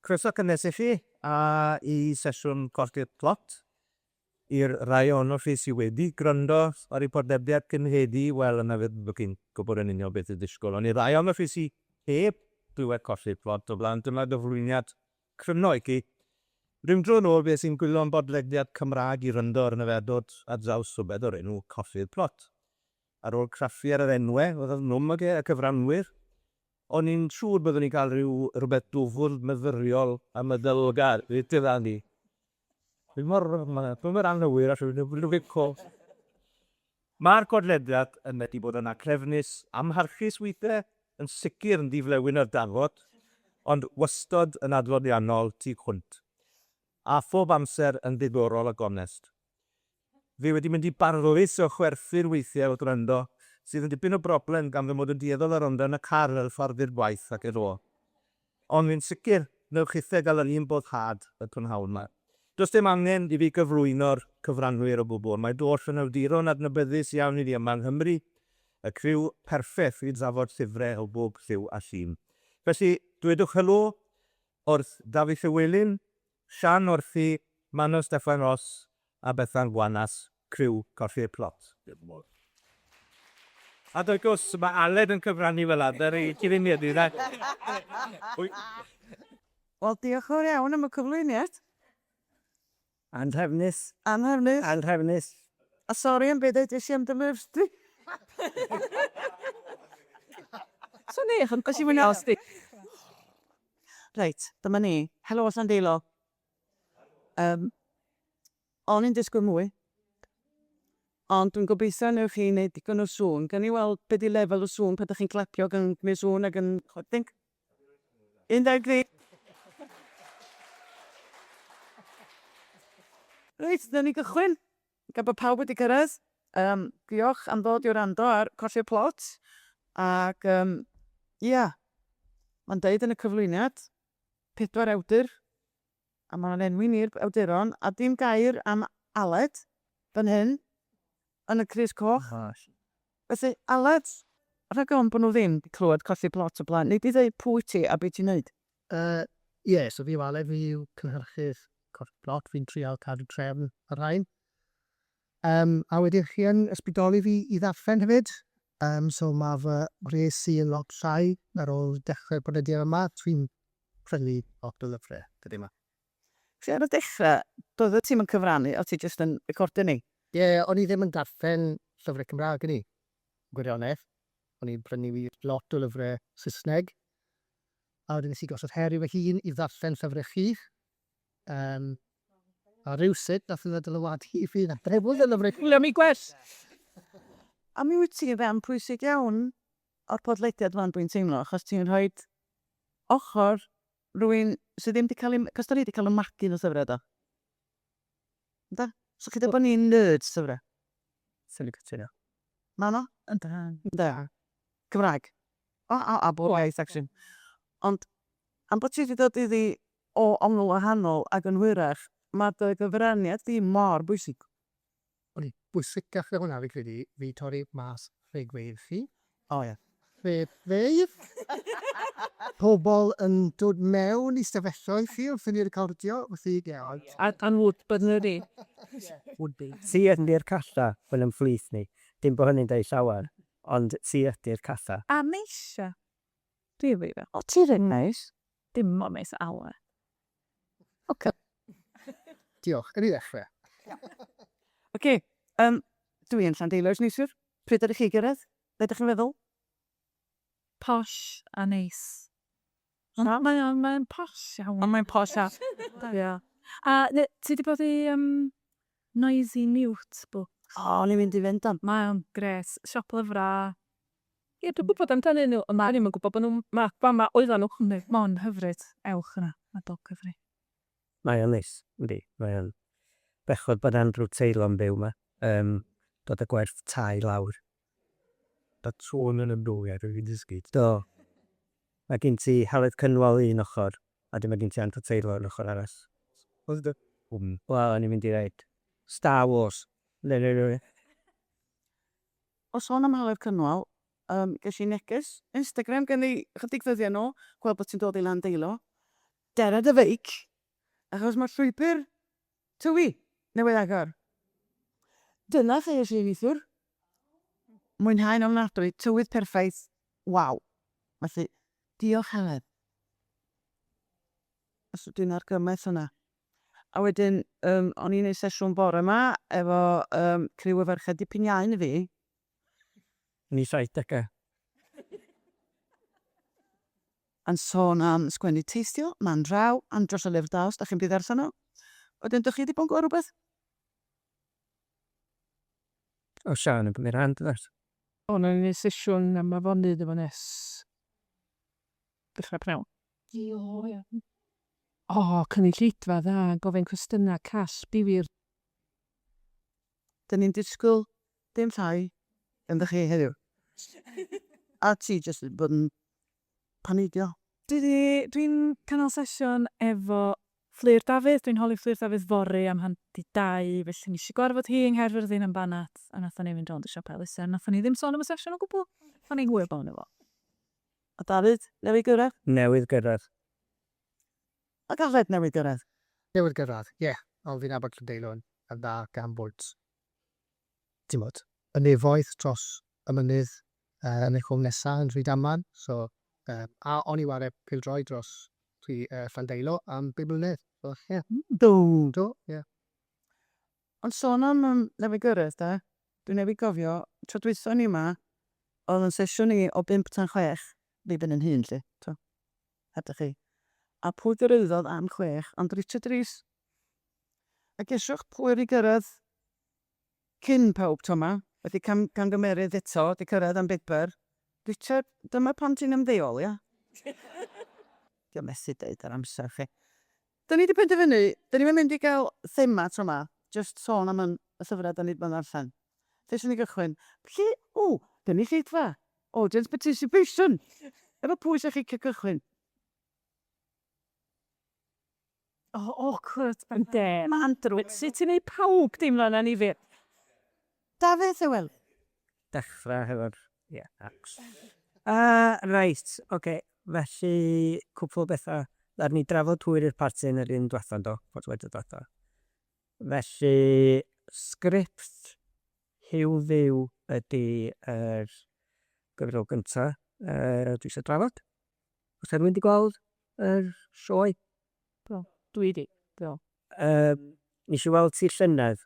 Croeso cynnes i chi a i sesiwn Colli'r Plot. I'r rhai ohonoch chi sydd wedi gwrando ar ei podlediad cyn heddi, wel yna fyddwch chi'n gwybod yn union beth i'w ddisgwyl. Ond i'r rhai ohonoch chi sydd heb glywed Colli'r Plot o blaen, dyma gyflwyniad cryno i chi. Ryw dro yn ôl fues i'n gwylio am bodlediad Cymraeg i wrando arno fe a dod ar draws rhywbeth o'r enw Colli'r Plot. Ar ôl craffu ar yr enwau, oedd nhw'm ag e, y cyfranwyr, O'n i'n siŵr byddwn i'n cael rhyw rywbeth dwfr, myfyriol a meddylgar i diddanu. Dwi mor, dwi mor anghywir a rhywbeth coch. Mae'r podlediad yn medru bod yn anhrefnus, amharchus weithiau, yn sicr yn ddi-flewyn ar dafod, ond wastod yn adloniannol tu hwnt. A phob amser yn ddiddorol a gonest. Fi wedi mynd i barlys o chwerthin weithiau wrth wrando, sydd yn dipyn o broblem gan fy mod yn dueddol o wrando yn y car ar y ffordd i'r gwaith ac i'r ôl. Ond fi'n sicr, wnewch chithe gael yr un boddhad y prynhawn 'ma. Does dim angen i fi gyflwyno'r cyfranwyr o gwbl, mae doll yn awduron adnabyddus iawn i ni yma yng Nghymru, y criw perffeth i drafod llyfrau o bob lliw a llun. Felly, dwedwch helo wrth Dafydd Llywelyn, Sian Orthi, Manon Steffan Ros a Bethan Gwanas, criw Colli'r Plot. A wrth gwrs, mae Aled yn cyfrannu fel arfer i gyfuniad i dda. Wel, diolch yn fawr iawn am y cyflwyniad. Anhrefnus. Anhrefnus. Anhrefnus. A sori am be ddeudais i am dy lyfr di. So nech yn cofio os di. Reit, dyma ni. Helo Llandeilo. Yym, o'n i'n disgwyl mwy. Ond dwi'n gobeithio newch chi wneud digon o sŵn. Gawn ni weld be di lefel y sŵn pan dach chi'n clapio ac yn gwneud sŵn ac yn chwerthin. Un, dau, dri. Reit, nawn ni gychwyn. Gan bod pawb wedi cyrraedd, yym, diolch am ddod i wrando ar Colli'r Plot. Ac, yym, ia, mae'n deud yn y cyflwyniad, pedwar awdur, a maen nhw'n enwi ni'r awduron, a dim gair am Aled fan hyn, yn y crys coch. Felly, Aled, rhag ofn bod nhw ddim 'di clywed Colli'r Plot o blaen, wnei di ddeud pwy wyt ti a be ti'n neud? Yy, ie, so fi yw Aled, fi yw cynhyrchydd Colli'r Plot, fi'n trial cadw trefn ar rhain. Yym, a wedyn chi yn ysbrydoli fi i ddarllen hefyd, yym, so ma' fy mhres i yn lot llai ar ôl dechrau'r podlediad yma, dwi'n prynu lot o lyfrau dyddiau 'ma. Felly ar y dechrau, doeddet ti'm yn cyfrannu, o't ti jyst yn recordio ni? Ie, o'n i ddim yn darllen llyfrau Cymraeg o'n i, yn gwirionedd. O'n i'n prynu lot o lyfrau Saesneg, a wedyn nes i gosod her i fy hun i ddarllen llyfrau chi. Yym, a rywsut, nath hwnna dylanwadu i fi ddechrau fwy o lyfrau. Chwilio am eu gwell! A mi wyt ti'n rhan pwysig iawn o'r podlediad 'wan dwi'n teimlo, achos ti'n rhoid ochr rhywun sydd ddim 'di cael ei... Cos 'dan ni 'di cael ein magu yn y llyfrau do? Yndan? 'Sa chi'n deud bod ni'n nerds llyfrau? Swn i'n cytuno. Manon? Yndan. Yndan. Cymraeg. O, a, a bob iaith actually. Ond am bod ti 'di dod iddi o ongl wahanol ac yn hwyrach, ma' dy gyfraniad di mor bwysig. Ond bwysicach na hwnna fi'n credu, fi torri mas rhegfeydd chi. O ia. Rhegfeydd! Pobl yn dod mewn i stafelloedd chi wrth i ni recordio, wrth i, ie ond. And would be. Would be. Ti ydi'r calla yn ymhlith ni. Dim bo hynny'n deud llawer, ond ti ydi'r calla. A neisia. Dwi efo i fe. O ti reit neis. Dim mor neis a Ale. Oce. Diolch. Gawn ni ddechrau? Oce, yym, dwi yn Llandeilo ers neithiwr. Pryd ddaru chi gyrraedd? Be dach chi'n feddwl? Posh a neis. Ond mae o'n mae o'n posh iawn. Ond mae'n posh a... Ia. A ne- ti 'di bod i yym Noisy Mute Books? O, o'n i'n mynd i fynd am. Mae o'n grêt. Siop lyfrau. Ie, dwi'n gwybod amdanyn nhw, ond o'n i'm yn gwybod bod nhw'n ma' fama oeddan nhw. Yndi, mae'n hyfryd. Ewch yna, mae dog hyfryd. Mae o'n neis, yndi, mae o'n. Bechod bod Andrew Taylor yn byw 'ma, yym, dod â gwerth tai lawr. Da sôn yn ymddygiad dwi 'di dysgu. Do. Mae gen ti Heledd Cynwal un ochr, a wedyn mae gen ti Andrew Taylor yn ochr arall. Oedd dy... Wel, o'n i'n mynd i ddeud Star Wars. O sôn am Heledd Cynwal, yym, ges i neges Instagram gen hi chydig ddyddiau nôl, gweld bod ti'n dod i Landeilo. Dera dy feic, achos mae'r llwybr Tywi newydd agor. Dyna lle es i neithiwr. Mwynhau'n ofnadwy, tywydd perffaith, waw. Felly, diolch Heledd. Os dwi'n argymell hwnna. A wedyn, um, o'n i'n ei sesiwn bore yma efo um, criw o ferched dipyn iau na fi. Yn ei saithdegau. Yn sôn am sgwennu teithio, man draw, andros o lyfr da os dach chi'n mynd i ddarllen o. Wedyn, dych chi wedi bod yn gweld rhywbeth? O, Siân yn cymryd rhan, dynas? O, o'n i'n neud sesiwn am afonydd efo Ness dechrau pnawn. O, ia. O, cynulleidfa dda, gofyn cwestiynau call, difyr. Dyn ni'n disgwyl dim llai ganddoch chi heddiw. A ti jyst wedi bod yn paneidio. Dwi 'di... Dwi'n cynnal sesiwn efo Fflur Dafydd. Dwi'n holi Fflur Dafydd fory am hanner 'di dau, felly nes i gwarfod hi yng Nghaerfyrddin am banad, a nathon ni fynd rownd y siop elusen. Nathon ni ddim sôn am y sesiwn o gwbl. O'n i'n hwyr bono fo. A Dafydd, newydd gyrraedd? Newydd gyrraedd. Ac Aled newydd gyrraedd? Newydd gyrraedd, ie. Ond fi'n nabod Llandeilo yn dda gan bod, timod, y nefoedd dros y mynydd yn y cwm nesa yn Rhydaman. So, yym, a o'n i ware pêl-droed dros Llandeilo am bum mlynedd. So, ie. Do? Do, ie. Ond sôn am yym newydd gyrraedd de, dwi newydd gofio, tro dwytha o'n i yma, oedd yn sesiwn i o bump tan chwech, fi ben yn hun 'lly, t'o', heb 'da chi. A pwy gyrraeddodd am chwech ond Richard Rees. A gesiwch pwy oedd 'di gyrraedd cyn pawb tro 'ma, wedi cam- camgymeryd eto, 'di cyrraedd am bedwar. Richard, dyma pam ti'n ymddeol, ia? Dio methu deud ar amser chi. Da ni 'di penderfynu, da ni'm yn mynd i gael thema tro 'ma, jyst sôn am yn y llyfrau da ni 'di bod yn ddarllen. Lle 'swn i gychwyn? Lle, ww, gynulleidfa, audience participation! Efo pwy 'sa chi licio cychwyn? O, awkward. Ynde. Ma'n drwg. Sut ti'n neud pawb deimlo'n annifyr? Dafydd Llywelyn. Dechrau hefo'r, ie, acs. Yy, reit, ocê, felly cwpl o bethau. Ddaru ni drafod hwyr i'r parti yn yr un dwetha, yndo? Podlediad dwetha. Felly, sgript Huw Dduw ydy yr gyfrol gynta yy dwi isio drafod. Oes 'na rywun 'di gweld yr sioe? Do, dwi 'di, do. Yym, nes i weld ti llynedd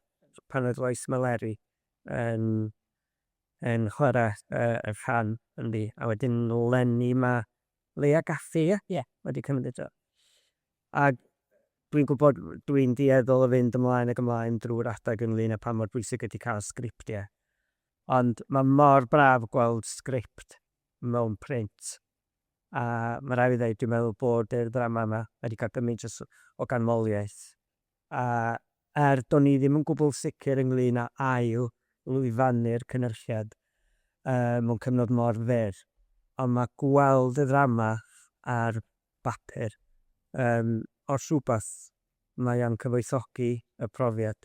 pan oedd Lois Meleri yn yn chwarae y rhan ynddi, a wedyn 'leni ma' Leia Gaffey, ie? Ie. Wedi cymryd y job. Ac dwi'n gwybod, dwi'n dueddol o fynd ymlaen ac ymlaen drwy'r adeg ynglyn â pa mor bwysig ydy cael sgriptiau, ond mae mor braf gweld sgript mewn print, a ma' raid fi ddeud, dwi'n meddwl bod yr ddrama yma wedi cael gymaint o o ganmoliaeth, a er do'n i ddim yn gwbl sicr ynglyn â ail lwyfannu'r cynhyrchiad mewn cyfnod mor fyr, ond ma' gweld y ddrama ar bapur yym os rhywbeth mae o'n cyfoethogi y profiad,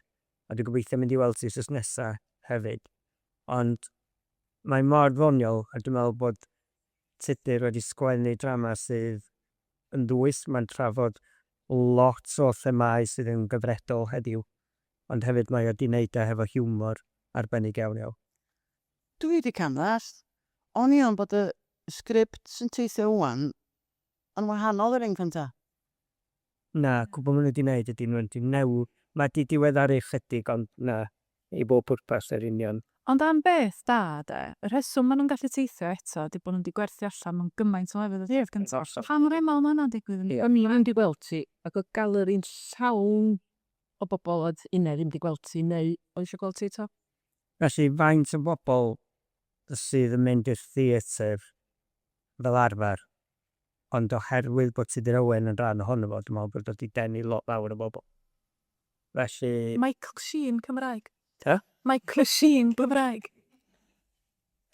a dwi'n gobeithio mynd i weld ti wythnos nesa hefyd, ond mae mor ddoniol a dwi'n meddwl bod Tudur wedi sgwennu drama sydd yn ddwys, mae'n trafod lot o themâu sydd yn gyfredol heddiw, ond hefyd mae o 'di neud o hefo hiwmor arbennig iawn iawn. Dwi 'di camddallt. O'n i ofn bod y sgript sy'n teithio ŵan yn wahanol i'r un cynta. Na, cwbl ma' nhw 'di neud ydi ma' nhw 'di new-, ma' 'di diweddaru chydig ond na, i bob pwrpas yr union. Ond am beth da de, y rheswm ma' nhw'n gallu teithio eto ydi bod nhw 'di gwerthu allan mewn gymaint o lefydd y peth cynta. Pa mor aml ma' hynna'n digwydd yn. O'n i ddim 'di gweld ti ac oedd galeri'n llawn o bobl oedd unai ddim 'di gweld ti neu oedd isio gweld ti eto. Felly faint o bobl sydd yn mynd i'r theatr fel arfer, ond oherwydd bod Tudur Owen yn rhan ohono fo, dwi'n meddwl bod o 'di denu lot fawr o bobl. Felly... Michael Sheen Cymraeg. Ta? Michael Sheen Gymraeg.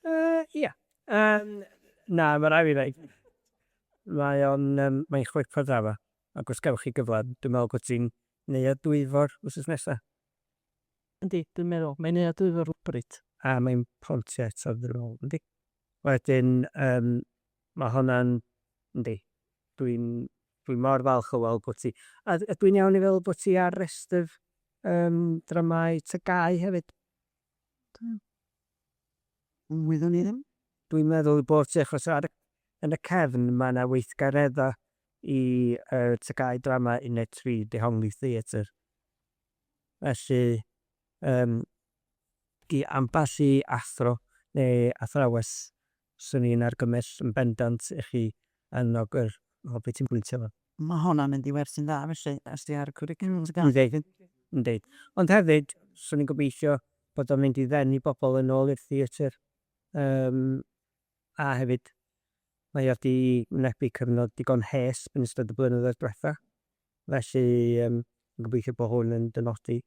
Yy, ia. Yym, na, ma' raid fi ddeud, mae o'n yym, mae'n chwipio drama, ac os gewch chi gyfle, dwi'n meddwl bod ti'n Neuadd Dwyfor wythnos nesa. Yndi, dwi'n meddwl. Mae'n Neuadd Dwyfor rywbryd. A mae'n Pontio eto, dwi'n meddwl, yndi? Wedyn, yym, ma' honna'n, yndi, dwi'n... Dwi mor falch o weld bod ti... A ydw i'n iawn i feddwl bod ti ar restr yym dramâu TGAU hefyd? Wyddwn i ddim. Dwi'n meddwl bod ti achos ar y yn y cefn mae 'na weithgareddau i yy TGAU Drama Uned 3 Dehongli Theatr. Felly yym i ambell i athro neu athrawes 'swn i'n argymell yn bendant i chi annog yr... O, be ti'n pwyntio fo? Mae honna'n mynd i werthu'n dda felly, os 'di ar y cwricwlwm TGAU. Yndi, yndi. Ond hefyd, 'swn i'n gobeithio bod o'n mynd i ddenu bobl yn ôl i'r theatr. Yym, a hefyd, mae o 'di wynebu cyfnod digon hesb yn ystod y blynyddoedd diwetha'. Felly, yym, gobeithio bod hwn yn dynodi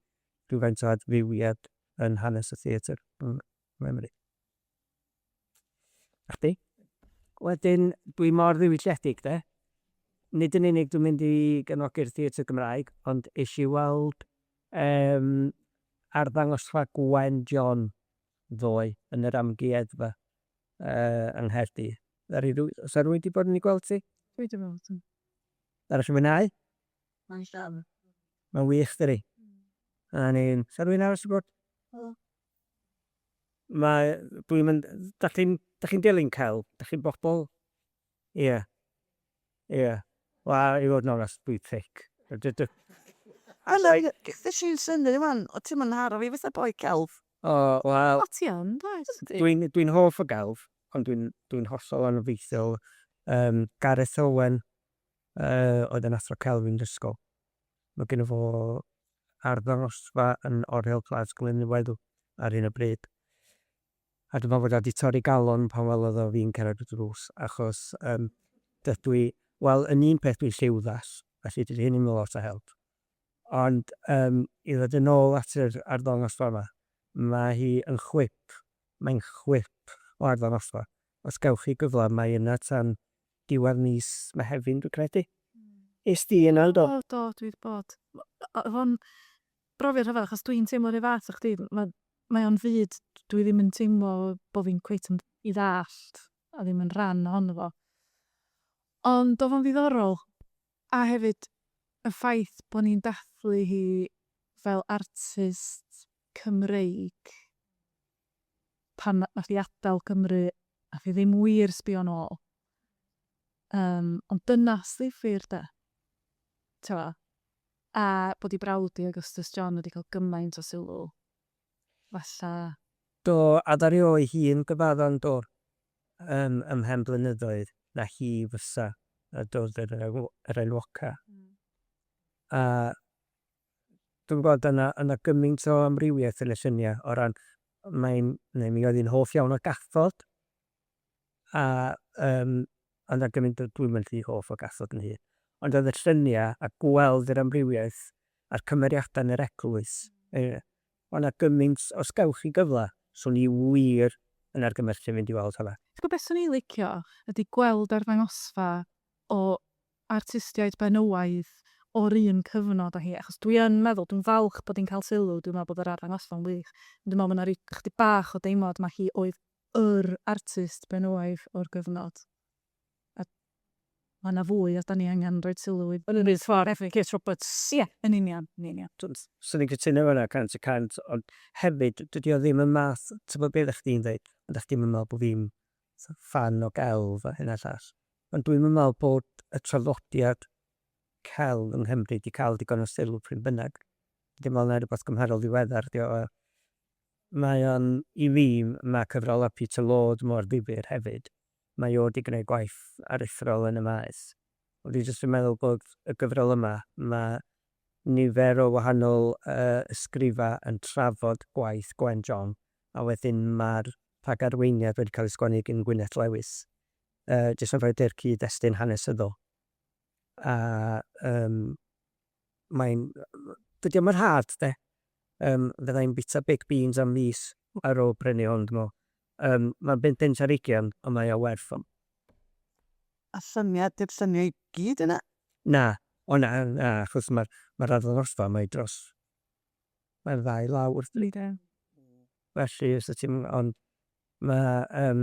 rhywfaint o adfywiad yn hanes y theatr yng Nghymru. A chdi? Wedyn, dwi mor ddiwylliedig de. Nid yn unig dwi'n mynd i gefnogi'r theatr Gymraeg, ond es i weld yym arddangosfa Gwen John ddoe yn yr amgueddfa yy yng Nghaerdydd. Ddaru rw- oes 'na rywun 'di bod yn ei gweld hi? Dwi 'di weld hi. Ddaru chi mwynhau? Mae'n llawn. Mae'n wych dydi? A ni'n... Oes 'na rywun arall 'di bod? Do. Mae... Dwi'm yn... Dach chi'n dach chi'n dilyn celf? Dach chi'n bobl... Ie. Ie. Wel, i fod yn onest, dwi'n thick. A na, nes i'n synnu 'wan, o' ti'm yn nharo fi fatha boi celf. O, wel... O, ti yn, dwyt? Dwi'n dwi'n hoff o gelf, ond dwi'n dwi'n hollol anobeithiol. Yym, Gareth Owen yy oedd yn athro celf fi'n ysgol. Mae gynno fo arddangosfa yn Oriel Plas Glyn-y-Weddw ar hyn o bryd. A dwi'n meddwl bod o 'di torri galon pan welodd o fi'n cerdded drwy drws, achos yym dydw i... Wel, yn un peth dwi'n lliwddall, felly dydy hyn ddim yn lot o help. Ond yym i ddod yn ôl at yr arddangosfa 'ma, mae hi yn chwip, mae'n chwip o arddangosfa. Os gewch chi gyfle, mae yna tan diwedd mis Mehefin dwi'n credu. Es di yna yndo? Do, do, dwi 'di bod. Oedd o'n brofiad rhyfedd achos dwi'n teimlo 'run fath â chdi, ma' mae o'n fyd dwi ddim yn teimlo bo' fi'n cweit yn 'i ddallt a ddim yn rhan ohono fo. Ond oedd o'n ddiddorol a hefyd y ffaith bo' ni'n dathlu hi fel artist Cymreig pan nath hi adael Cymru nath hi ddim wir sbio nôl. Yym ond dynas ddifyr de. T'mo'? A bod ei brawd hi Augustus John wedi cael gymaint o sylw. Falla. Do, a ddaru o ei hun gyfadda'n do, yym ymhen blynyddoedd, na hi fysa y dod yr yr enwoca. A Dwi'n gweld yna yna gymaint o amrywiaeth yn y lluniau o ran mae'n, neu mi oedd hi'n hoff iawn o gathod a yym oedd 'na gymaint o, dwi'm yn rhy hoff o gathod yn hun, ond oedd y lluniau a gweld yr amrywiaeth a'r cymeriadau yn yr eglwys, yy oedd 'na gymaint, os gewch chi gyfle, 'swn i wir yn argymell chi fynd i weld hwnna. Ti'n gwybod beth 'swn i'n licio ydy gweld arddangosfa o artistiaid benywaidd o'r un cyfnod â hi, achos dwi yn meddwl, dwi'n falch bod hi'n cael sylw, dwi'n meddwl bod yr arddangosfa'n wych, ond dwi'n meddwl bod 'na ryw chydig bach o deimlad mai hi oedd yr artist benywaidd o'r gyfnod, a ma' 'na fwy a 'dan ni angen rhoi sylw i... Yn yr un ffordd efo Kate Roberts. Ie, yn union, yn union. 'Swn i'n cytuno efo hwnna 100 y cant, ond hefyd, dydy o ddim y math, tybed be oeddech chdi'n ddeud, oeddech chdi'm yn meddwl bod fi'n ffan o gelf a hyn a llall. Ond dwi'm yn meddwl bod y traddodiad celf yng Nghymru 'di cael digon o sylw pryd bynnag. Dwi'n meddwl na rhywbeth gymharol ddiweddar 'di o a mae o'n, i fi, mae cyfrolau Peter Lord mor ddifyr hefyd. Mae o 'di gwneud gwaith aruthrol yn y maes. Ond dwi jyst yn meddwl bod y gyfrol yma, mae nifer o wahanol ysgrifau yn trafod gwaith Gwen John a wedyn mae'r rhagarweiniad wedi cael ei sgwennu gin Gwyneth Lewis. Jyst yn rhoid yr cyd-destun hanesyddol. A yym mae'n... dydy o'm yn rhad de. Yym fydda i'n bwyta baked beans am fis ar ôl prynu hwn dwi'n meddwl. Yym mae'n bunt punt ar ugian ond mae o werth o. A lluniau, di'r lluniau i gyd yna? Na, o na, na, achos mae'r mae'r arddangosfa mae dros, mae'n ddau lawr. Yndi. Felly os wyt ti'n, ond Mae yym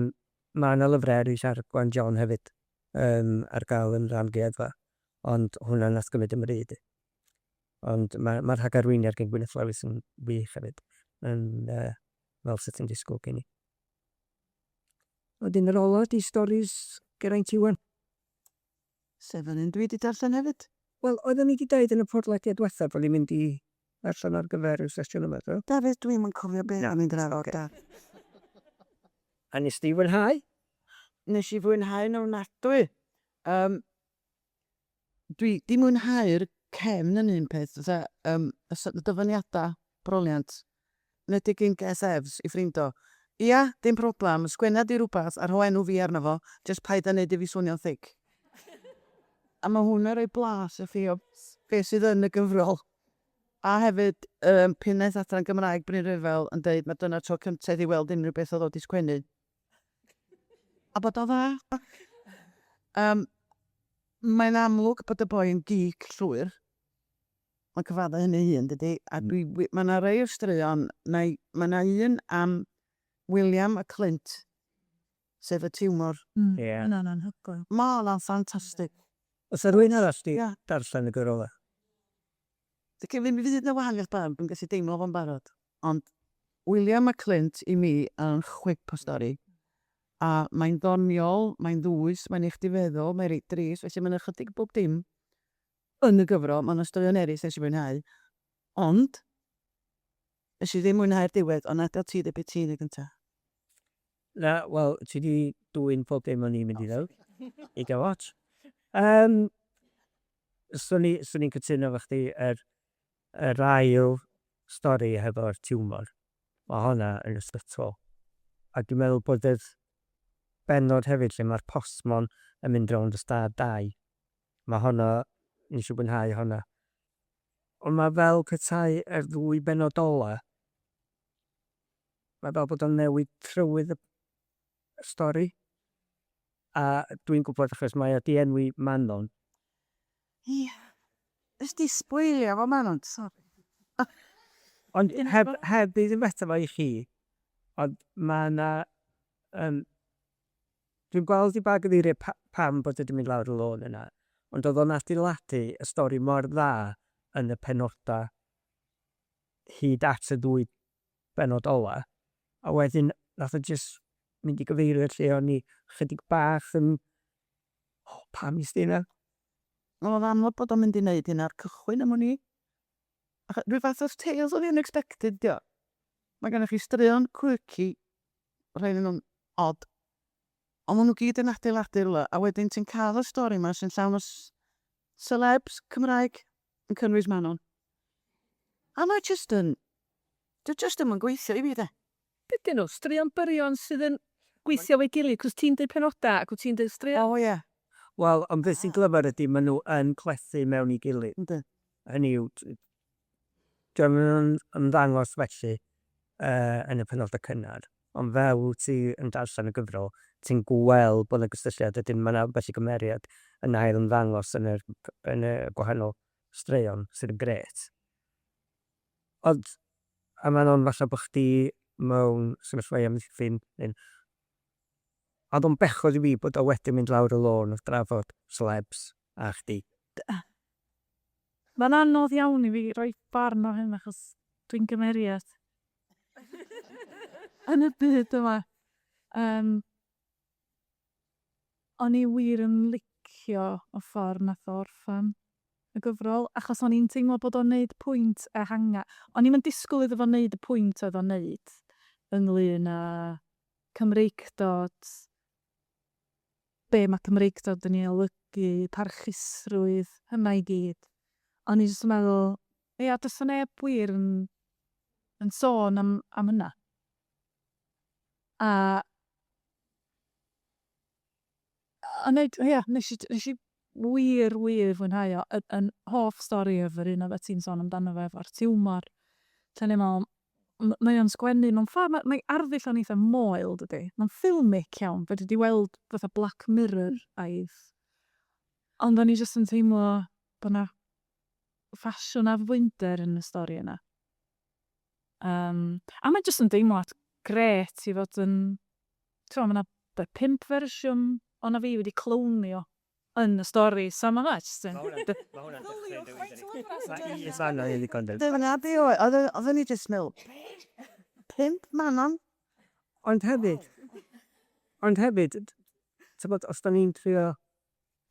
ma' 'na lyfrau eraill ar Gwen John hefyd yym ar gael yn yr amgueddfa. Ond hwnna nath gymryd 'y mryd i. Ond ma' ma' rhagarweiniad gen Gwyneth Lewis yn wych hefyd. Yn yy fel 'sa ti'n disgwyl gen i. Wedyn yr ola ydi storis Geraint Iwan. Sef yr un dwi 'di darllen hefyd. Wel, oedden ni 'di deud yn y podlediad diwetha bod ni'n mynd i ddarllen ar gyfer y sesiwn yma, do? Dafydd, dwi'm yn cofio be o'n i'n drafod, Daf. A nes di fwynhau? Nes i fwynhau'n ofnadwy. Yym, dwi 'di mwynhau'r cefn yn un peth, fatha yym y s- dyfyniadau broliant. Enwedig gin Geth Evs, ei ffrind o. Ia, dim problem, sgwenna di rwbath a rho enw fi arno fo, jyst paid â neud i fi swnio'n thic. A ma' hwnna'n rhoi blas i chi o be sydd yn y gyfrol. A hefyd, yym, Pennaeth Adran Gymraeg Bryn Rhyfel yn deud ma' dyna'r tro cynta iddi weld unrhyw beth oedd o 'di sgwennu. A bod o'n dda. Yym, mae'n amlwg bod y boi yn geek llwyr. Mae'n cyfadda hynny ei hun, dydy? A dwi wi-... Mae 'na rei o'r straeon, wna i... Mae 'na un am William a Clint, sef y tiwmor. Mm. Ie. Ma' hwnna'n anhygoel. Ma' hwnna'n ffantastig. Oes 'na rywun arall 'di darllen y gyfrol 'na? Dydy o ddim fyd 'na wahaniaeth barn, dwi'n gallu deimlo fo'n barod. Ond William a Clint i mi yn chwip o stori. A mae'n ddoniol, mae'n ddwys, mae'n neu' chdi feddwl, mae'n reit drist, felly mae 'na chydig o bob dim yn y gyfrol. Mae 'na straeon eraill nes i fwynhau, ond nes i ddim mwynhau'r diwedd, ond adael ti ddeud be ti'n ddeud gynta. Na, wel, ti 'di dwyn pob dim o'n i'n mynd i ddeud. I gael ots. Yym, 'swn i, 'swn i'n cytuno efo chdi, yr, yr ail stori hefo'r tiwmor, ma' honna yn ysbytol. A dwi'n meddwl bod yr bennod hefyd lle ma'r postmon yn mynd rownd y stad dai, Mae honno, nes i fwynhau honna. Ond mae fel petai yr ddwy bennod ola, mae fel bod o'n newid trywydd y stori. A dwi'n gwybod achos mae o 'di enwi Manon. Ia. Nes di sboilio fo Manon, sori. Ond heb heb i ddim eto fo i chi, ond mae 'na yym Dwi'n gweld i ba gyfeiriad pa- pam bod o 'di mynd lawr y lôn yna, ond oedd o'n adeiladu y stori mor dda yn y penodau hyd at y ddwy bennod ola, a wedyn nath o jyst mynd i gyfeiriad lle o'n i chydig bach yn o, pam nes di hynna? Wel, oedd amlwg bod o'n mynd i wneud hynna o'r cychwyn am wn i. Achos rhyw fath o Tales of the Unexpected 'di o. Mae gennych chi straeon quirky rhai ohonyn nhw'n od, ond maen nhw gyd yn adeiladu rywle, a wedyn ti'n cael y stori 'ma sy'n llawn o celebs Cymraeg yn cynnwys Manon. A mae jyst yn... Dio jyst ddim yn gweithio i fi de. Be 'dyn nhw? Straeon byrion sydd yn gweithio efo'i gilydd? 'Cos ti'n deud penodau ac wyt ti'n deud straeon. O ie. Wel, ond beth sy'n glyfar ydy maen nhw yn plethu mewn i gilydd. Yndyn. Hynny yw, Dio'm yn ymddangos felly yn y penodau cynnar, ond fel wyt ti yn darllen y gyfrol, ti'n gweld bod 'na gysylltiad, wedyn ma' 'na ambell i gymeriad yn ail ymddangos yn yr yn y gwahanol straeon, sydd yn grêt. Ond, a ma'n on falle bo' chdi mewn sefyllfa i amddiffyn hyn, Ond o'n bechod i fi bod o wedi mynd lawr y lôn wrth drafod celebs a chdi. Mae'n anodd iawn i fi roi barn ar hyn achos dwi'n gymeriad yn y byd yma. Yym, o'n i wir yn licio y ffordd nath o orffen y gyfrol, achos o'n i'n teimlo bod o'n neud pwynt ehanga-. O'n i'm yn disgwyl iddo fo neud y pwynt oedd o'n neud ynglyn â Cymreictod, be mae Cymreictod yn ei olygu, parchusrwydd, hynna i gyd. O'n i jyst yn meddwl, ia, does 'na neb wir yn yn sôn am am hynna. A a wneud, ia, nes i nes i wir, wir fwynhau o. Yn yn hoff stori efo'r un oeddet ti'n sôn amdano fo efo'r tiwmor, lle o'n i'n meddwl, mae o'n sgwennu mewn ffordd, mae mae arddull o'n eitha moel dydi? Mae'n filmic iawn, fedri di weld fatha Black Mirror-aidd. Ond o'n i jyst yn teimlo bod 'na ffasiwn addfwynder yn y stori yna. Yym, a mae jyst yn deimlad grêt i fod yn, tibod, ma' 'na be, pump fersiwn o 'na fi wedi clownio. yn y stori, so ma' hwnna jyst yn... Ma' hwnna'n dechrau newid yndi? Ma' un Manon yn ddigon dydi? Dyna be oedd, oedden ni jyst meddwl, be? Pump Manon? Ond hefyd, ond hefyd, tybod, os da ni'n trio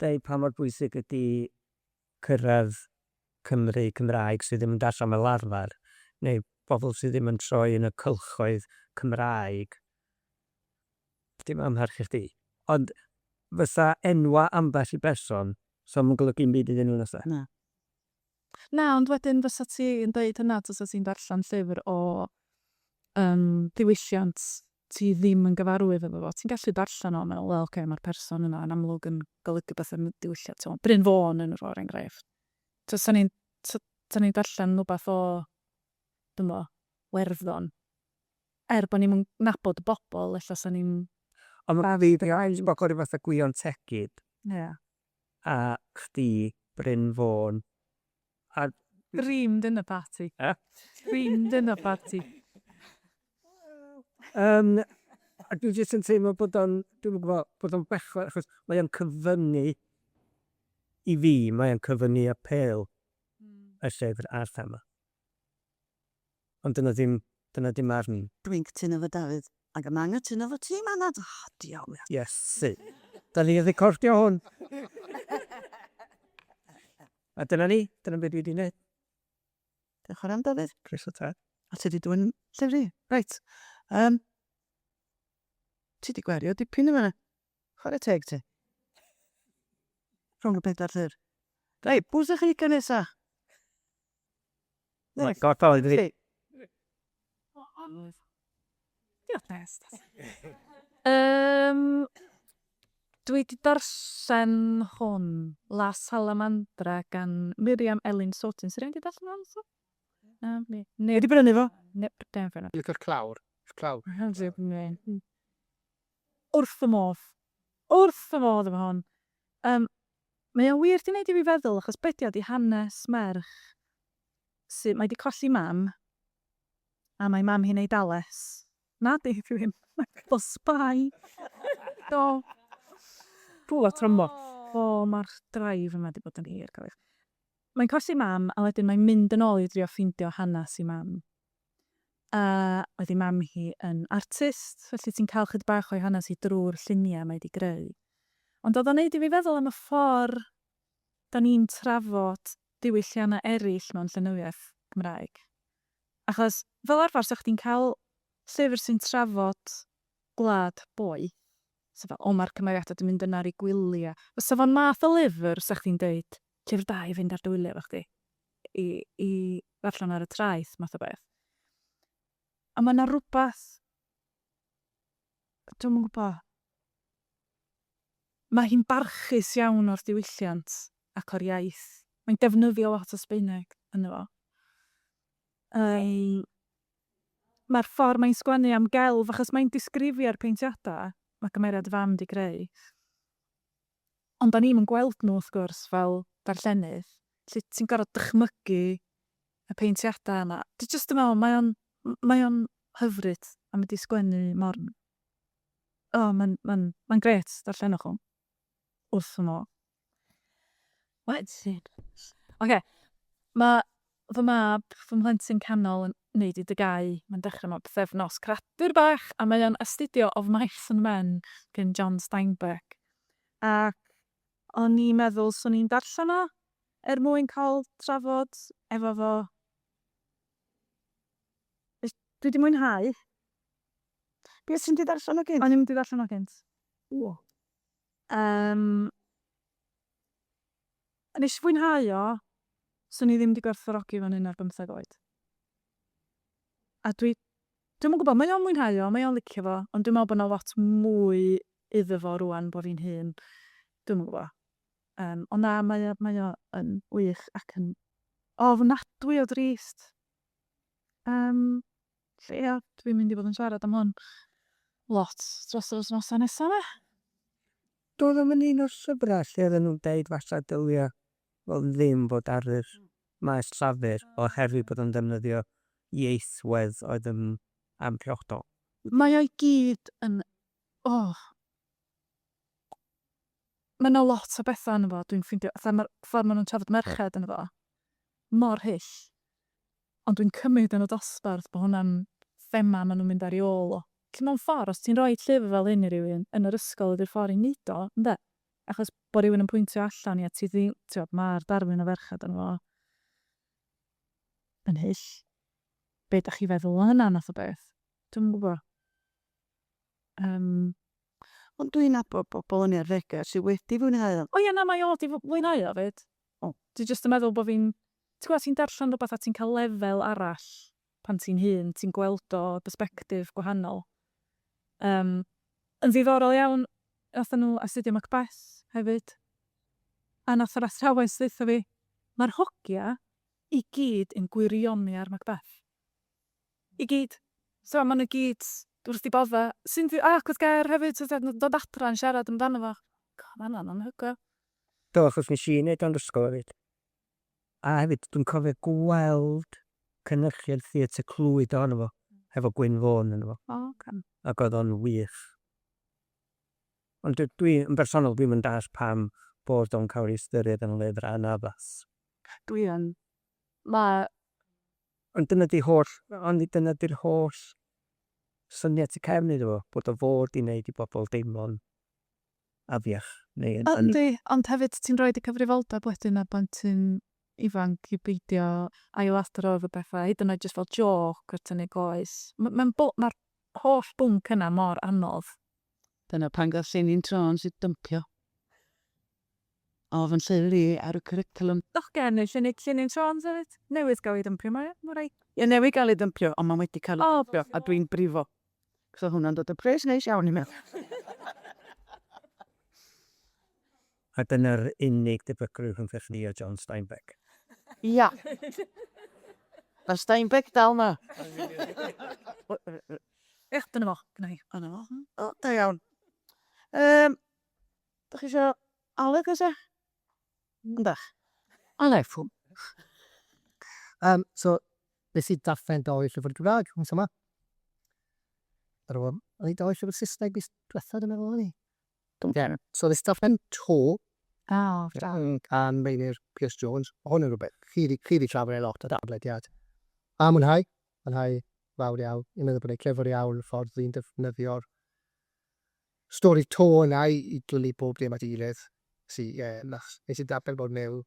deud pa mor bwysig ydy cyrraedd Cymry Cymraeg sydd ddim yn darllen fel arfer, neu bobl sydd ddim yn troi yn y cylchoedd Cymraeg, dim amharch i chdi, ond fysa enwa ambell i berson, 'sa fo'm yn golygu 'm byd iddyn nhw na 'sa? Na. Na, ond wedyn fysa ti yn deud hynna tasa ti'n darllen llyfr o yym ddiwylliant ti ddim yn gyfarwydd efo fo. Ti'n gallu darllen o a meddwl, wel ocê, mae'r person yna yn amlwg yn golygu pethau yn y diwylliant, tibod, Bryn Fôn yn er enghraifft. Tibod, 'sa ni'n 'sa ni'n darllen rywbeth o, dwi'm 'bo, Werddon, er bod ni'm yn nabod y bobl, ella 'sa ni'n... Ond ma' fi, dwi'n gwybod fatha Gwion Tegid. Ia. A chdi, Bryn Fôn, a... Dream dinner party. Eh? Dream dinner party. Yym, a dwi jyst yn teimlo bod o'n, dwi'm yn gwybod, bod o'n bechod, achos mae o'n cyfyngu, i fi, mae o'n cyfyngu apêl y llyfr a'r thema. Ond dyna ddim, dyna dim marn i. Dwi'n cytuno efo Dafydd, ac yn anghytuno efo ti, Manod. O, diawl. Iesu. Da ni'n recordio hwn. A dyna ni, dyna be dwi 'di neud. Diolch yn fawr iawn, Dafydd. Croeso tad. A ti 'di dwyn llyfr i? Reit. Yym, ti 'di gwario dipyn yn fan'na. Chwarae teg ti. Rhwng y pedair llyfr. Reit, pwy sy'ch chi'n licio nesa? My God, fel fi. Diolch Nest. Yym, dwi 'di darllen hwn, La Salamandra gan Miriam Elin Sortin. Sy rywun 'di darllen hwn eto? Na, fi. Neb. Wedi brynu fo? Neb, dim fair enough. Dwi'n licio'r clawr. Clawr. Wrth fy modd. Wrth fy modd efo hwn. Yym, mae o wir 'di neud i fi feddwl, achos be' 'di o 'di hanes merch sy-, mae 'di colli mam, a mae mam hi'n Eidales. Na 'di, dwi ddim. Mae'n spy. Do. Rhywle tramor. O, mae'r drive yma 'di bod yn hir, cofiwch. Mae'n colli mam, a wedyn mae'n mynd yn ôl i drio ffeindio hanes ei mam. A oedd ei mam hi yn artist, felly ti'n cael chydig bach o'i hanes hi drwy'r lluniau mae hi 'di greu. Ond oedd o'n neud i fi feddwl am y ffordd 'da ni'n trafod diwylliannau eraill mewn llenyddiaeth Gymraeg. Achos fel arfer 'sa chdi'n cael llyfr sy'n trafod gwlad boeth, so fel, o mae'r cymeriadau 'di mynd yna ar eu gwyliau. Fysa fo'n math o lyfr 'sa chdi'n deud, llyfr da i fynd ar dy wyliau efo chdi, i i ddarllen ar y traeth math o beth. A mae 'na rywbeth, dwi'm yn gwybod, mae hi'n barchus iawn o'r diwylliant ac o'r iaith. Mae'n defnyddio lot o Sbaeneg ynddo fo. Yym, mae'r ffordd mae'n sgwennu am gelf, achos mae'n disgrifio'r peintiadau mae cymeriad y fam 'di greu, Ond dan ni'm yn gweld nhw wrth gwrs fel darllenydd, felly ti'n gorfod dychmygu y peintiadau yna. Dwi jyst yn meddwl mae o'n mae o'n hyfryd a mae 'di sgwennu mor... o mae'n mae'n mae'n grêt, darllenwch o. Wrth fy modd. Wedyn. Ocê, mae fy mab, fy mhlentyn canol yn wneud ei dygau, mae'n dechrau mewn pythefnos, cradur bach, a mae o'n astudio Of Mice and Men gan John Steinbeck. Ac o'n i'n meddwl 'swn i'n darllen o er mwyn cael trafod efo fo. Dwi 'di mwynhau. Be, ti'm 'di darllen o gynt? O'n i'm 'di darllen o gynt. Ww. Yym, Nes i fwynhau o, 'swn i ddim 'di gwerthfawrogi fo'n un ar bymtheg oed. A dwi, dwi'm yn gwybod, mae o'n mwynhau o, mae o'n licio fo, ond dwi'n meddwl bod 'na lot mwy iddo fo rŵan bo' fi'n hŷn. Dwi'm yn gwybod. Yym, ond na, mae o, mae o yn wych ac yn ofnadwy o drist. Yym. Felly ia, dwi'n mynd i fod yn siarad am hwn lot dros yr wythnosau nesa 'ma. Doedd o'm yn un o'r llyfrau lle oedden nhw'n deud falla dylia fo ddim fod ar yr maes llafur oherwydd bod o'n defnyddio ieithwedd oedd yn amhriodol. Mae o i gyd yn, o! Mae 'na lot o bethau ynddo fo, dwi'n ffeindio. Fatha mae'r ffordd maen nhw'n trafod merched ynddo fo, mor hyll. Ond dwi'n cymryd yn y dosbarth bod hwnna'n thema maen nhw'n mynd ar ei ôl o. Felly mewn ffordd, os ti'n rhoi llyfr fel hyn i rywun, yn yr ysgol ydy'r ffordd i wneud o, ynde? Achos bod rhywun yn pwyntio allan, ia, ti ddim, tibod, mae'r darlun o ferched ynddo fo yn hyll. Be dach chi feddwl o hynna math o beth? Dwi'm yn gwybod. Yym. Ond dwi'n nabod bobl yn eu arddegau sydd wedi fwynhau o. O ie, na, mae o 'di fwynhau o 'fyd. O. Dwi jyst yn meddwl bod fi'n... Ti'n gwybod, ti'n darllen rhywbeth a ti'n cael lefel arall pan ti'n hŷn, ti'n gweld o o bersbectif gwahanol. Yym, yn ddiddorol iawn, wnaethon nhw astudio Macbeth hefyd, a wnaeth yr athrawes ddeutha fi, "Mae'r hogia i gyd yn gwirioni ar Macbeth. I gyd. So maen nhw i gyd wrth eu boddau. Sy'n ddi-... Ac wrth ger hefyd, so fatha dod adra yn siarad amdano fo. God, ma' hwnna'n anhygoel. Do, achos nes i neud o'n ysgol hefyd. A hefyd, dwi'n cofio gweld cynhyrchiad Theatr Clwyd ohono fo, hefo Gwyn Vaughan ynddo fo. O, ocê. Ac oedd o'n wych. Ond dwi, yn bersonol, dwi'm yn dallt pam bod o'n cael ei ystyried yn lyfr anaddas. Dwi yn. Mae Ond dyna 'di holl, ond dyna 'di'r holl syniad tu cefn iddo fo, bod o fod i wneud i bobl deimlo'n afiach neu yn... Yndi, ond hefyd ti'n rhoid y cyfrifoldeb wedyn ar blentyn ifanc i beidio ailadrodd y pethau, hyd yn oed jyst fel jôc a tynnu coes. Mae'n bo-, mae'r holl bwnc yna mor anodd. Dyna pan gath Llinyn Trôns ei dympio. O fy llyfr i ar y cwricwlwm. Dogen neu llinyn, llinyn Trôns hefyd. Newydd gael ei dympio mae o, mae'n rhaid. Ie, newydd gael ei dympio, ond mae wedi cael ei dympio, a dwi'n brifo. Cos oedd hwnna'n dod â pres neis iawn i mewn. A dyna'r unig debygrwydd rhwngtha chdi a John Steinbeck. Ia. Mae Steinbeck dal 'na. Ia, dyna fo, gynna i. O, 'na fo. O, da iawn. Yym, Dach chi isio Aled nesa? Yndach? Aled. So, nes i darllen dou llyfr Cymraeg mis yma. Ar ôl, o'n i dou llyfr Saesneg mis diwetha, dwi'n meddwl o'n i. Ie. So nes i darllen To. O, da. Gan Meinir Pierce Jones. Ma' hwn yn rhywbeth chi 'di chi 'di trafod e lot ar darllediad. A mwynhau, mwynhau fawr iawn. Fi'n meddwl bod e'n clefer iawn y ffordd fi'n defnyddio'r stori to yna i glynu pob dim at ei gilydd. Sy, ie, nath, nes i darllen bod mewn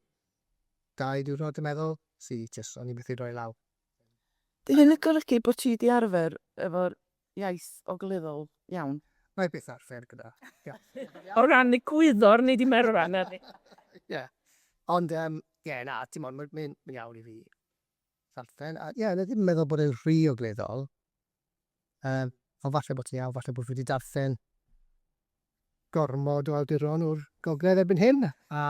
dau diwrnod dwi'n meddwl, sy jyst, o'n i methu rhoi lawr. Di hyn yn golygu bod ti 'di arfer efo'r iaith ogleddol iawn? Wna i byth arfer gyda iaith. O ran egwyddor, nei di merfa, nadi? Ie, ond yym, ie, na, timod, mae'n iawn i fi ddarllen, a ie, o'n i ddim yn meddwl bod e'n rhy ogleddol. Yym, ond falle bod ti'n iawn, falle bod fi wedi darllen gormod o awduron o'r gogledd erbyn hyn, a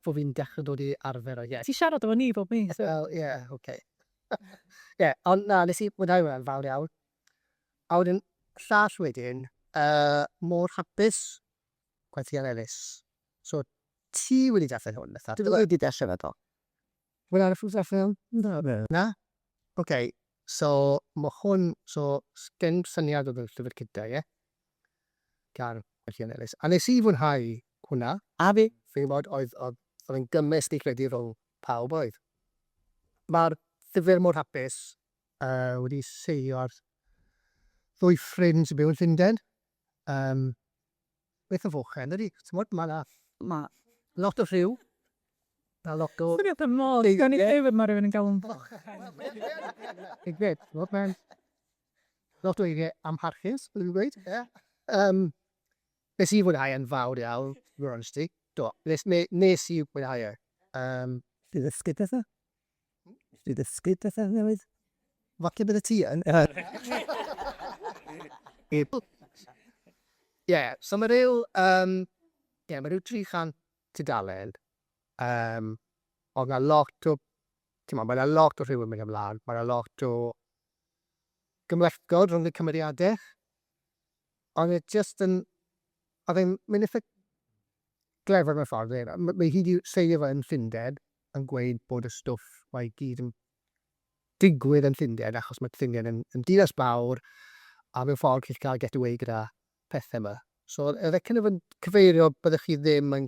bod fi'n dechrau dod i arfer â iaith. Ti'n siarad efo ni bob mis. Wel, ie, ocê. Ie, ond na, nes i mwynhau hwnna'n fawr iawn. A wedyn, llall wedyn, yy, Mor Hapus, Gwenllian Ellis. So, ti wedi darllen hwn, Bethan? Dwi wedi darllen o, do. Wel ar y ffwrdd allan? Na. Na? Ok, so ma' hwn, so sgen syniad oedd y llyfr cynta ie? Gan Gwenllian Ellis. A nes i fwynhau hwnna. A fi. Fi'n gwybod, oedd, oedd, oedd e'n gymysg i credu rhwng pawb oedd. Mae'r llyfr mor hapus uh, wedi seilio ar ddwy ffrind sy'n byw yn Llundain. Um, Beth o fochen ydy? Timod, mae 'na... Ma'. Lot o rhyw. A lot o... Swnio fatha moch. Gawn ni llyfr ma' rhywun yn galw'n fochen. Timod, mae'n lot o eiriau amharchus, byddwn i'n gweud. Ie. Yym, nes i fwynhau e'n fawr iawn, i fod yn onest 'da ti. Do, nes nes i fwynhau e. Yym. Ti ddysgu pethau? Ti ddysgu pethau newydd? Falle bydde ti yn. Ie, so mae rhyw, yym, ie, mae rhyw 300 tudalen, yym, ond 'na lot o, timod, mae 'na lot o rhyw yn mynd ymlaen, mae 'na lot o gymhlethdod rhwng y cymeriadau, ond e jyst yn, oedd e'n mynd eitha glefer mewn ffordd. Mae hi 'di seilio fe yn Llundain, yn gweud bod y stwff 'ma i gyd yn digwydd yn Llundain achos mae Llundain yn yn dinas mawr a mewn ffordd chi'n gallu cael get away gyda pethau 'ma. So oedd e kind of yn cyfeirio byddech chi ddim yn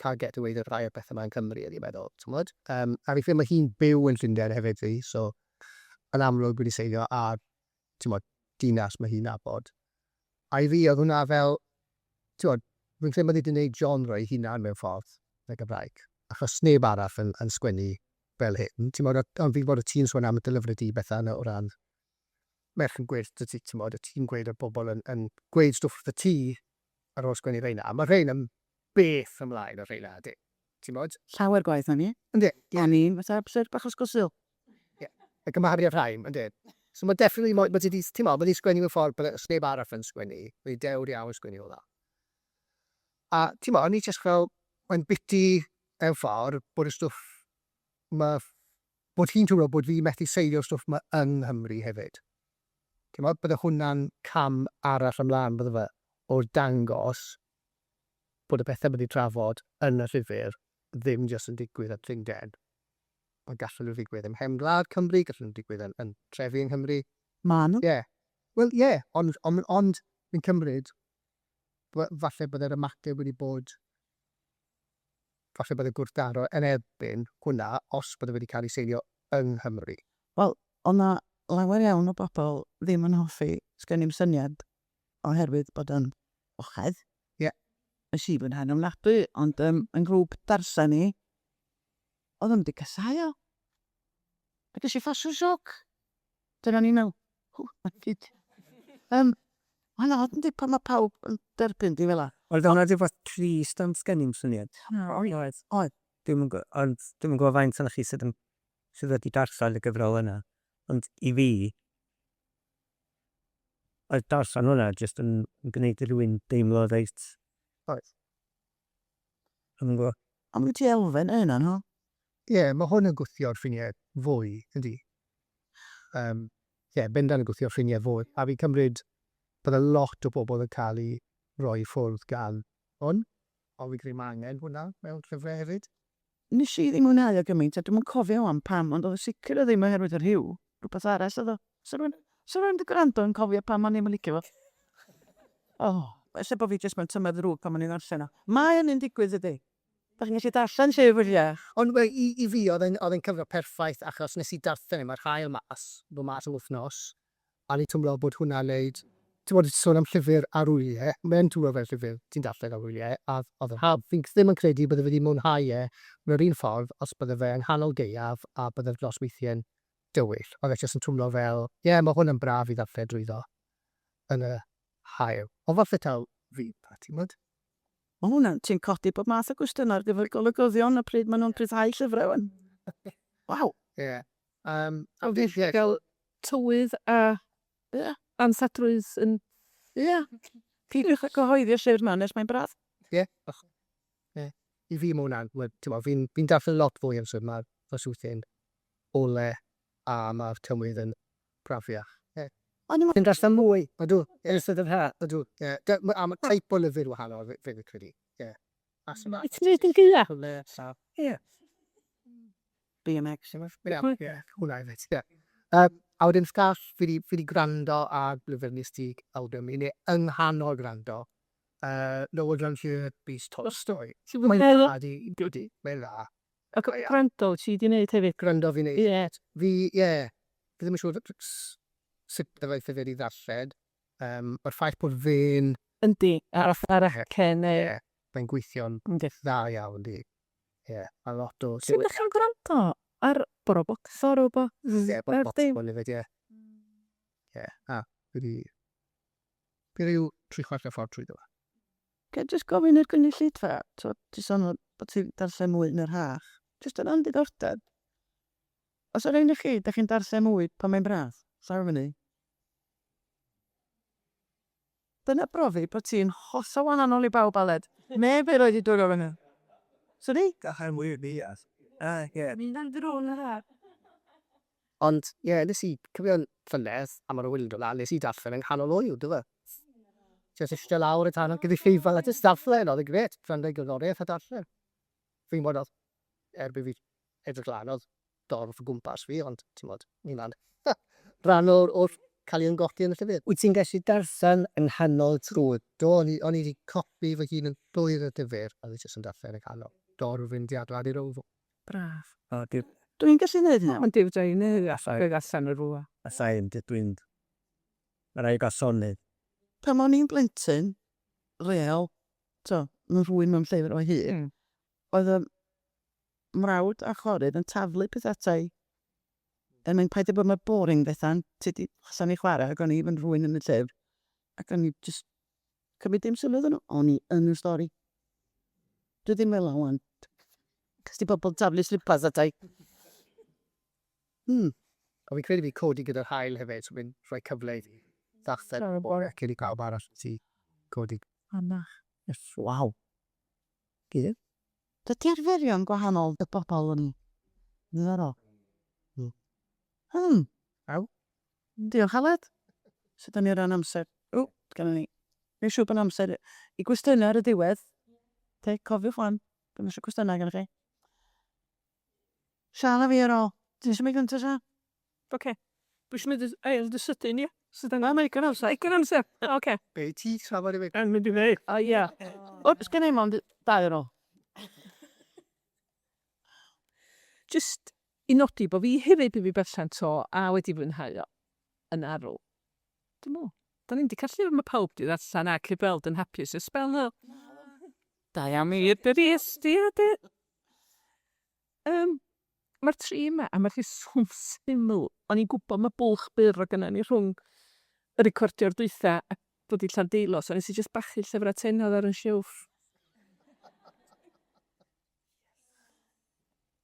cael get away 'da rhai o'r pethau 'ma yn Cymru, o'n i'n meddwl, timod. Yym, a fi'n credu mae hi'n byw yn Llundain hefyd fi, so yn amlwg wedi seilio ar, timod, dinas mae hi'n nabod. A i fi oedd hwnna fel, timod, fi'n credu mae hi 'di wneud genre ei hunan mewn ffordd yn y Gymraeg, achos sneb arall yn yn sgwennu fel hyn, timod, ond fi'n gwybod o't ti'n sôn am dy lyfrau di Bethan o ran merch yn gweud wrtho ti, timod, o't ti'n gweud oedd bobl yn yn gweud stwff wrtho ti ar ôl sgwennu rheina, a ma' rhein yn beth ymlaen o rheina, ydy, timod? Llawer gwaeth na ni. Yndi. O'n i'n fatha llyfr bach Ysgol Sul. Ie, y gymharu â'r rhain, yndi. So ma' definitely, ma' ma' 'di, timod, ma' 'di sgwennu mewn ffordd bydde sneb arall yn sgwennu, ma' 'di dewr iawn yn sgwennu hwnna. A timod, o'n i jyst fel, mae'n biti mewn ffordd bod y stwff 'ma, bod hi'n teimlo bod fi methu seilio'r stwff 'ma yng Nghymru hefyd. Timod, bydde hwnna'n cam arall ymlaen, bydde fe, o dangos bod y pethau ma' 'di trafod yn y llyfr ddim jyst yn digwydd yn Llundain, ond gallen nhw ddigwydd ym mhen gwlad Cymru, gallen nhw digwydd yn yn trefi yng Nghymru. Maen nhw. Ie. Wel, ie, ond ond ond fi'n cymryd falle byddai'r ymateb wedi bod, falle byddai gwrthdaro yn erbyn hwnna os bydde wedi cael ei seilio yng Nghymru. Wel, oedd 'na lawer iawn o bobl ddim yn hoffi Sgen i'm syniad oherwydd bod o'n ochedd. Ie. Nes i fwynhau'n ofnadwy, ond yym yn ngrŵp darllen i, oedden nhw 'di casáu o. A ges i ffasiwn sioc. Dyna o'n i'n meddwl, ww, my God. Yym, mae'n od yndi pan mae pawb yn derbyn di fela. Oedd hwnna rhywbeth trist am sgen i'm syniad. Oedd. Oedd. Dwi'm yn gw- ond dwi'm yn gwybod faint ohonoch chi sydd yn sydd wedi darllen y gyfrol yna, ond i fi, oedd darllen hwnna jyst yn gwneud i rhywun deimlo reit... Oedd. Dwi'm yn gwybod. Ond wyt ti elfen o hynna, no? Ie, mae hwn yn gwthio'r ffiniau fwy, yndi? Yym, ie, bendant yn gwthio'r ffiniau fwy, a fi'n cymryd bydde lot o bobl yn cael eu rhoi i ffwrdd gan hwn, ond fi'n credu mae angen hwnna mewn llyfrau hefyd. Nes i ddim mwynhau o gymaint, a dwi'm yn cofio wan pam, ond oedd o sicr o ddim oherwydd y rhyw, rhywbeth arall oedd o. Sa rhywun, sa rhywun wedi gwrando yn cofio pam o'n i'm yn licio fo? O, ella bod fi jyst mewn tymer ddrwg pan o'n i'n ddarllen o. Mae hynny'n digwydd dydi? Dach chi'n gallu darllen llyfr weithiau. Ond wel, i, i fi, oedd e'n, oedd e'n cyfnod perffaith achos nes i darllen e, mae'r haul mas, ddod mas am wythnos, a o'n i'n twmlo bod hwnna'n neud, t'mod, sôn am llyfr ar wyliau, mae'n twmlo fel llyfr ti'n darllen ar wyliau, a oedd yr haf, fi'n ddim yn credu bydde fe wedi mwynhau e yn yr un ffordd os bydde fe yng nghanol gaeaf a bydde'r nosweithiau'n dywyll. Oedd e jyst yn twmlo fel, ie, mae hwn yn braf i ddarllen drwyddo yn y haul. Ond falle taw fi, timod? Mae hwnna'n, ti'n codi bob math o gwestiynau ar gyfer golygyddion a pryd maen nhw'n rhyddhau llyfrau wan. Waw! Ie. Yym, a fi, ie. Gael tywydd a Ie. ansadrwydd yn... Ie. Peidiwch â cyhoeddi'r llyfr 'ma nes mae'n braf. Ie. Ie. I fi mae hwnna'n, wel, timod, fi'n fi'n darllen lot fwy amser mae'r nosweithiau'n ole a mae'r tywydd yn brafiach. Ie. O'n i'n Ti'n darllen mwy? Ydw. Yn ystod yr ha'? Ydw, ie. A ma' type o lyfr wahanol fi fi'n credu. Ie. A so ma'... Wyt ti'n neud yn gaea? Ie. BMX. Ie, ie, hwnna hefyd, ie. Yym, a wedyn Sgall, fi 'di fi 'di gwrando ar lyfr nes di awgrymu, neu yng nghanol gwrando, yy, No One Runs Here, Beast Tolstoy. Ti'n meddwl? Mae'n dda, ydi, mae'n dda. A gwrando wyt ti 'di wneud hefyd? Gwrando fi'n wneud. Ie. Fi, ie, fi ddim yn siŵr sut bydde fe wedi ddarllen. Yym, mae'r ffaith bod fe'n... Yndi, ar ar acen neu... Ie, mae'n gweithio'n dda iawn, yndi. Ie, mae lot o... Sut dach chi'n gwrando ar Borobox? Borobox? Ie, Borobox hefyd, ie. Ie, a fi 'di... Fi ryw tri chwarter ffordd trwyddo fe. Ga i jyst gofyn i'r gynulleidfa, tibod, ti'n sôn bod ti'n darllen mwy yn yr haf, jyst o ran diddordeb, oes 'na rai o chi, dach chi'n darllen mwy pan mae'n braf? Llaw i fyny. Dyna brofi bod ti'n hollol wahanol i bawb Aled. Neb erioed 'di dod o fyny. Sori? Darllen mwy fi, ie. Mynd am dro yn yr haf. Ond ie, nes i, cofio'n llynedd, a ma'r ŵyl yn dod lan, nes i darllen yng nghanol ŵyl, do fe? Jyst ishte lawr y tan gyda llyfr a jyst darllen, oedd e'n grêt, gwrando i gerddoriaeth a darllen. Fi'n gwybod oedd, erbyn fi edrych lan, oedd dorf o gwmpas fi, ond timod, ni'n rhan o'r, o'r... cael ei ymgolli yn y llyfr. Wyt ti'n gallu darllen yng nghanol trwy? Do, o'n i o'n i 'di colli fy hun yn llwyr y llyfr, a oedd jyst yn darllen y canol. Dorf yn 'di adeiladu'r Oval. Braf. O, di... Dwi'n gallu neud hynna. Ond dim dweud neu Allai. allan allan o rwla. Allai, dwi'n... Mae rhaid gael llonydd. Pan o'n i'n blentyn, real, tibod, mewn rhywun mewn llyfr o hyd, oedd y mrawd a chwiorydd yn taflu pethau ata i. Yn mynd, paid â bod mor boring Bethan, ti 'di allan i chwarae ac o'n i yn rhywun yn y llyfr. Ac o'n i jyst cymryd dim sylw iddyn nhw. O'n i yn y stori. Dwi ddim fel 'na 'wan. Cos 'di pobl taflu slippers ata i. A fi'n credu fi codi gyda'r haul hefyd, so fi'n rhoi cyfle i fi ddarllen y bore cyn i pawb arall ti codi. Anach. Waw. Dydy arferion gwahanol y bobl yn ddiddorol. Aw. Diolch Aled. Sut 'dan ni o ran amser? O, gynna ni. Neud siŵr bod 'na amser i gwestiynau ar y diwedd. Te, cofiwch 'wan, bod 'na eisiau cwestiynau gennych chi. Sian a fi ar ôl. Ti eisiau mynd gyntaf, Sian? Oce. Dwi eisiau mynd ail dy sydyn, ia? So dan... Na, mae digon o amser. Digon amser? Oce. Be ti trafod efo? Yn mynd i ddeud. O, ia. Wps, gen i mond dau ar ôl. Jyst i nodi bod fi hefyd wedi darllen 'to a wedi fwynhau o yn arw. Dwi'n meddwl. Da ni'm 'di cael llyfr mae pawb 'di ddarllen a gallu gweld yn hapus ers sbel naddo? Da iawn mi dy Rhys di a dy... Yym, mae'r tri yma, a mae'r rheswm syml, o'n i'n gwybod mae bwlch byr oedd gynnon ni rhwng y recordio'r dwytha a dod i Llandeilo, so nes i jyst bachu llyfrau tena oedd ar yn silff.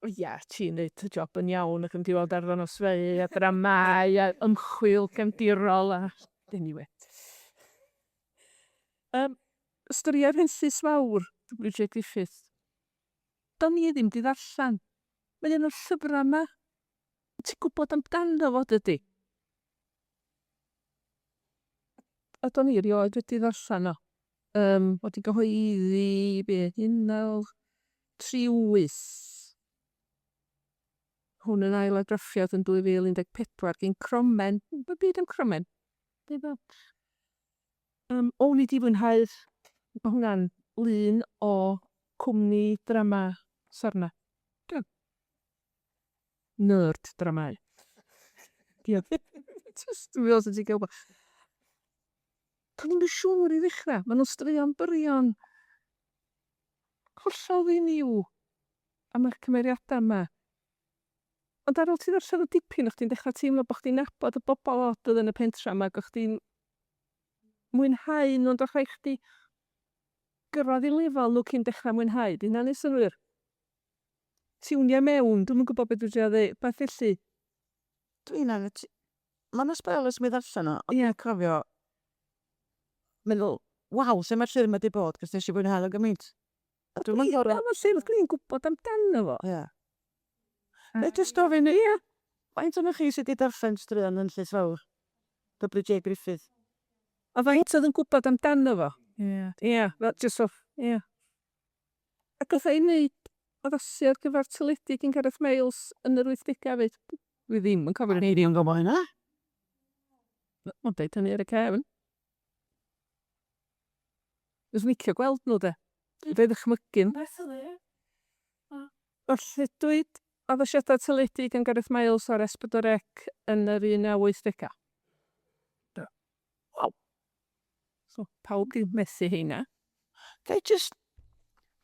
O ia, ti'n neud y job yn iawn ac yn mynd i weld arddangosfeydd a dramâu a ymchwil gefndirol a... Anyway. Yym, storïau'r Henllys Fawr, W.J. Griffith. Do'n i ddim 'di ddarllen. Mae un o'r llyfrau 'ma ti'n gwybod amdano fo dydy? A do'n i erioed wedi ddarllen o. Yym, wedi gyhoeddi, be, 1938. Hwn yn ail argraffiad yn 2014 gin Cromen. Be byd am Cromen? Be fel? Yym, o'n i 'di fwynhau'r... Ma' hwnna'n lun o cwmni drama Sarna. Dio. Nerd dramâu. Dio. Jyst, dwi'n meddwl 'sa ti'n cael... Do'n i'm yn siŵr i ddechrau. Maen nhw'n straeon byrion hollol ddiniw am y cymeriadau 'ma. Ond ar ôl ti ddarllen o dipyn, o'ch chdi'n dechrau teimlo bod chdi'n nabod y bobl od oedd yn y pentra 'ma, ac o'ch chdi'n mwynhau nhw, ond o'ch rhaid chdi gyrraedd i lefel nhw cyn dechrau mwynhau. 'Di hynna'n neud synnwyr? Tiwnio mewn, dwi'm yn gwybod be dwi'n trio ddeud, wbath felly. Dwi'n anghytu-... Mae 'na sbel ers mi ddarllen o, ond dwi'n cofio meddwl, waw, lle mae'r llyfr 'ma 'di bod, cos nes i fwynhau o gymaint. A dwi'm yn cofio... Mae'n llyfr dwi'n gwybod amdano fo. Ia. Neu jyst ofyn, ia, faint ohonoch chi sydd 'di darllen straeon yn Llys Fawr? WJ Griffith. A faint oedd yn gwybod amdano fo? Ia. Ia, fel jyst o, ia. Ac oedd e'n neud addasu ar gyfer teledu gin Gareth Miles yn yr wythdegau 'fyd. Dwi ddim yn cofio. O'n i ddim yn gwybod hynna. Mae'n deud hynny ar y cefn. Fyswn i'n licio gweld nhw de. Fedra i ddychmygu nhw. Darlledwyd addasiadau teledu gan Gareth Miles ar S4C yn yr 1980au. Do. Waw! So, pawb 'di methu heina. Ga i jyst...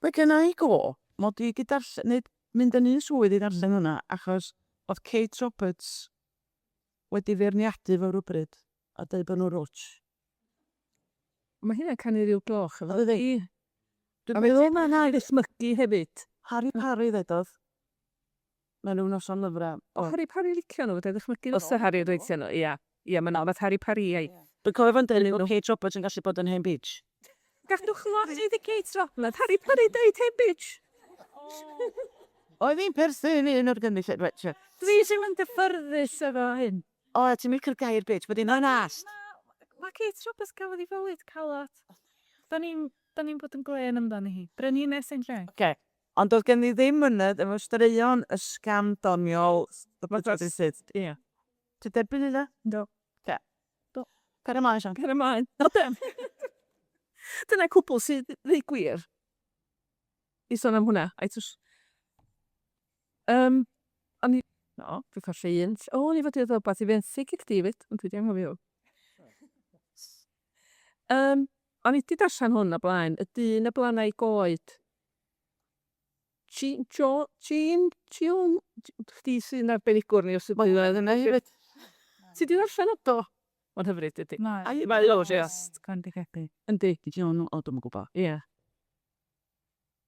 Mae genna i go mod i 'di darllen, neu mynd yn un swydd i ddarllen hwnna, achos oedd Kate Roberts wedi feirniadu fo rywbryd a deud bod nhw'n rwtsh. Mae hynna'n canu ryw gloch efo Yndi. fi. Dwi'n meddwl Mae'n ail ysmygu hefyd. Harry Parry ddedodd. Mewn ryw noson lyfrau. O, Harry Parry licio nhw, fedra i ddychmygu nhw. Fysa Harry yn licio nhw, ia. Ia, mae'n anodd Harry Parry-aidd. Dwi'n cofio fo'n deud bod Kate Roberts yn gallu bod yn hen bitch. Gadwch lot iddi Kate Roberts. Harry Parry deud hen bitch. Oedd hi'n perthyn i un o'r gynulleidfa. Dwi sy'n mynd gyffyrddus efo hyn. O, ti'n licio'r gair bitch, bod hi'n onast. Mae Kate Roberts gafodd ei fywyd calad. Da ni'n da ni'n bod yn glên amdani hi. Brenhines ein lle. Oce. Ond doedd gen i ddim mynedd efo straeon ysgafn doniol. Ia. Ti'n derbyn hynna? Yndw. Oce. Caria mlaen, Sian. Caria mlaen. O dim. Dyna cwbl sydd, ddeud gwir, i sôn am hwnna. Ai twsh. Yym, o'n i... O, dwi colli un. O, o'n i fod i ddod wbath i fenthyg i chdi 'fyd, ond dwi 'di anghofio. Yym, o'n i 'di darllen hwn o blaen, Y Dyn a Blannau Goed. Jean, Jo, Jean, Jean, chdi sy'n arbenigwr ni os ydw i Yna hefyd. Ti 'di ddarllen o? Do. Mae'n hyfryd, dydy? Mae. Mae o just. Bendigedig. Yndi. Jean, o, dwi'm yn gwybod. Ie.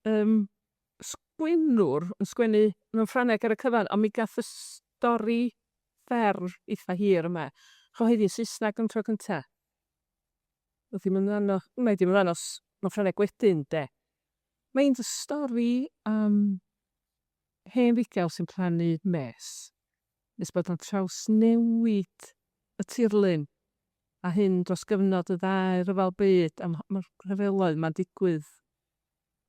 Yym, sgwennwr yn sgwennu mewn Ffrangeg ar y cyfan, ond mi gath y stori fer eitha hir yma chyhoeddi yn Saesneg am tro cynta. Oedd hi'm yn ymddangos, mae 'di ymddangos mewn Ffrangeg wedyn, de. Mae'n stori am hen fugail sy'n plannu mes, nes bod o'n trawsnewid y tirlun, a hyn dros gyfnod y ddau ryfel byd, a mae'r rhyfeloedd 'ma'n digwydd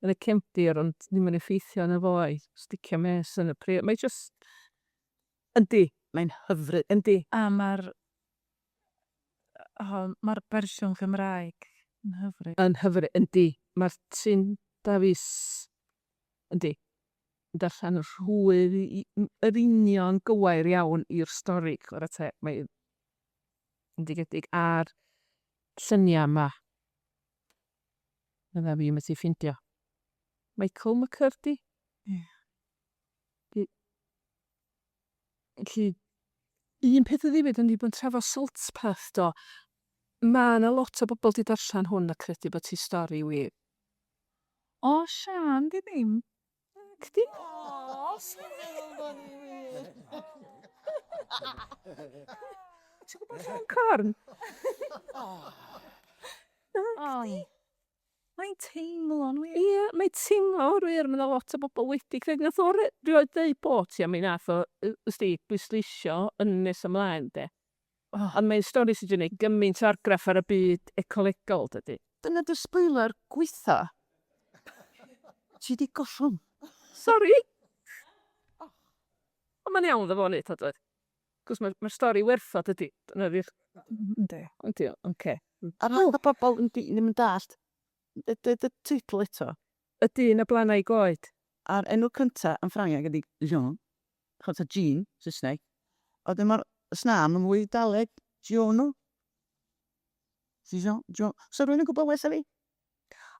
yn y cefndir ond ddim yn effeithio arno fo a'i sticio mes yn y pridd. Mae jyst... Yndi. Mae'n hyfryd. Yndi. A mae'r o, mae'r fersiwn Gymraeg yn hyfryd. Yn hyfryd, yndi. Martin Davies, yndi, yn darllen yn rhwydd, yr union gywair iawn i'r stori, chwarae teg. Mae'n fendigedig. A'r lluniau 'ma. Fydda fi methu ffindio. Michael McCurdy? Ie. Di... Felly, un peth oedd hefyd, o'n i 'di bod yn trafod Saltpath do. Ma' 'na lot o bobl 'di darllen hwn a credu bod hi stori wir. O Siân, di ddim. Nacdi? O, swn i'n meddwl bod hi'n wir. Ti'n gwybod Siôn Corn? Nacdi? Mae'n teimlo'n wir. Ie, mae'n teimlo mor wir. Mae 'na lot o bobl wedi credu. Nath o rioed ddeud bod hi, a mi nath o, wsti, bwysleisio yn nes ymlaen de. Ond mae'n stori sydd wedi gwneud gymaint o argraff ar y byd ecolegol, dydy. Dyna dy sboiler gwaetha. Ti 'di gollwng. Sori! Ond mae'n iawn iddo fo wneud o, doedd? Cos mae'r ma stori werth o, dydy? Dyna 'di'r... Yndi. Yndi, ocê. A rhai o bobl yn ddim yn dallt. Deud y teitl eto. Y dyn a blanau goed. A'r enw cynta yn Ffrangeg ydy Jean. Chos ta Jean, Saesneg. A wedyn mae'r sna yn fwy Eidaleg, Giono. Jean, Jean. So rhywun yn gwybod well na fi?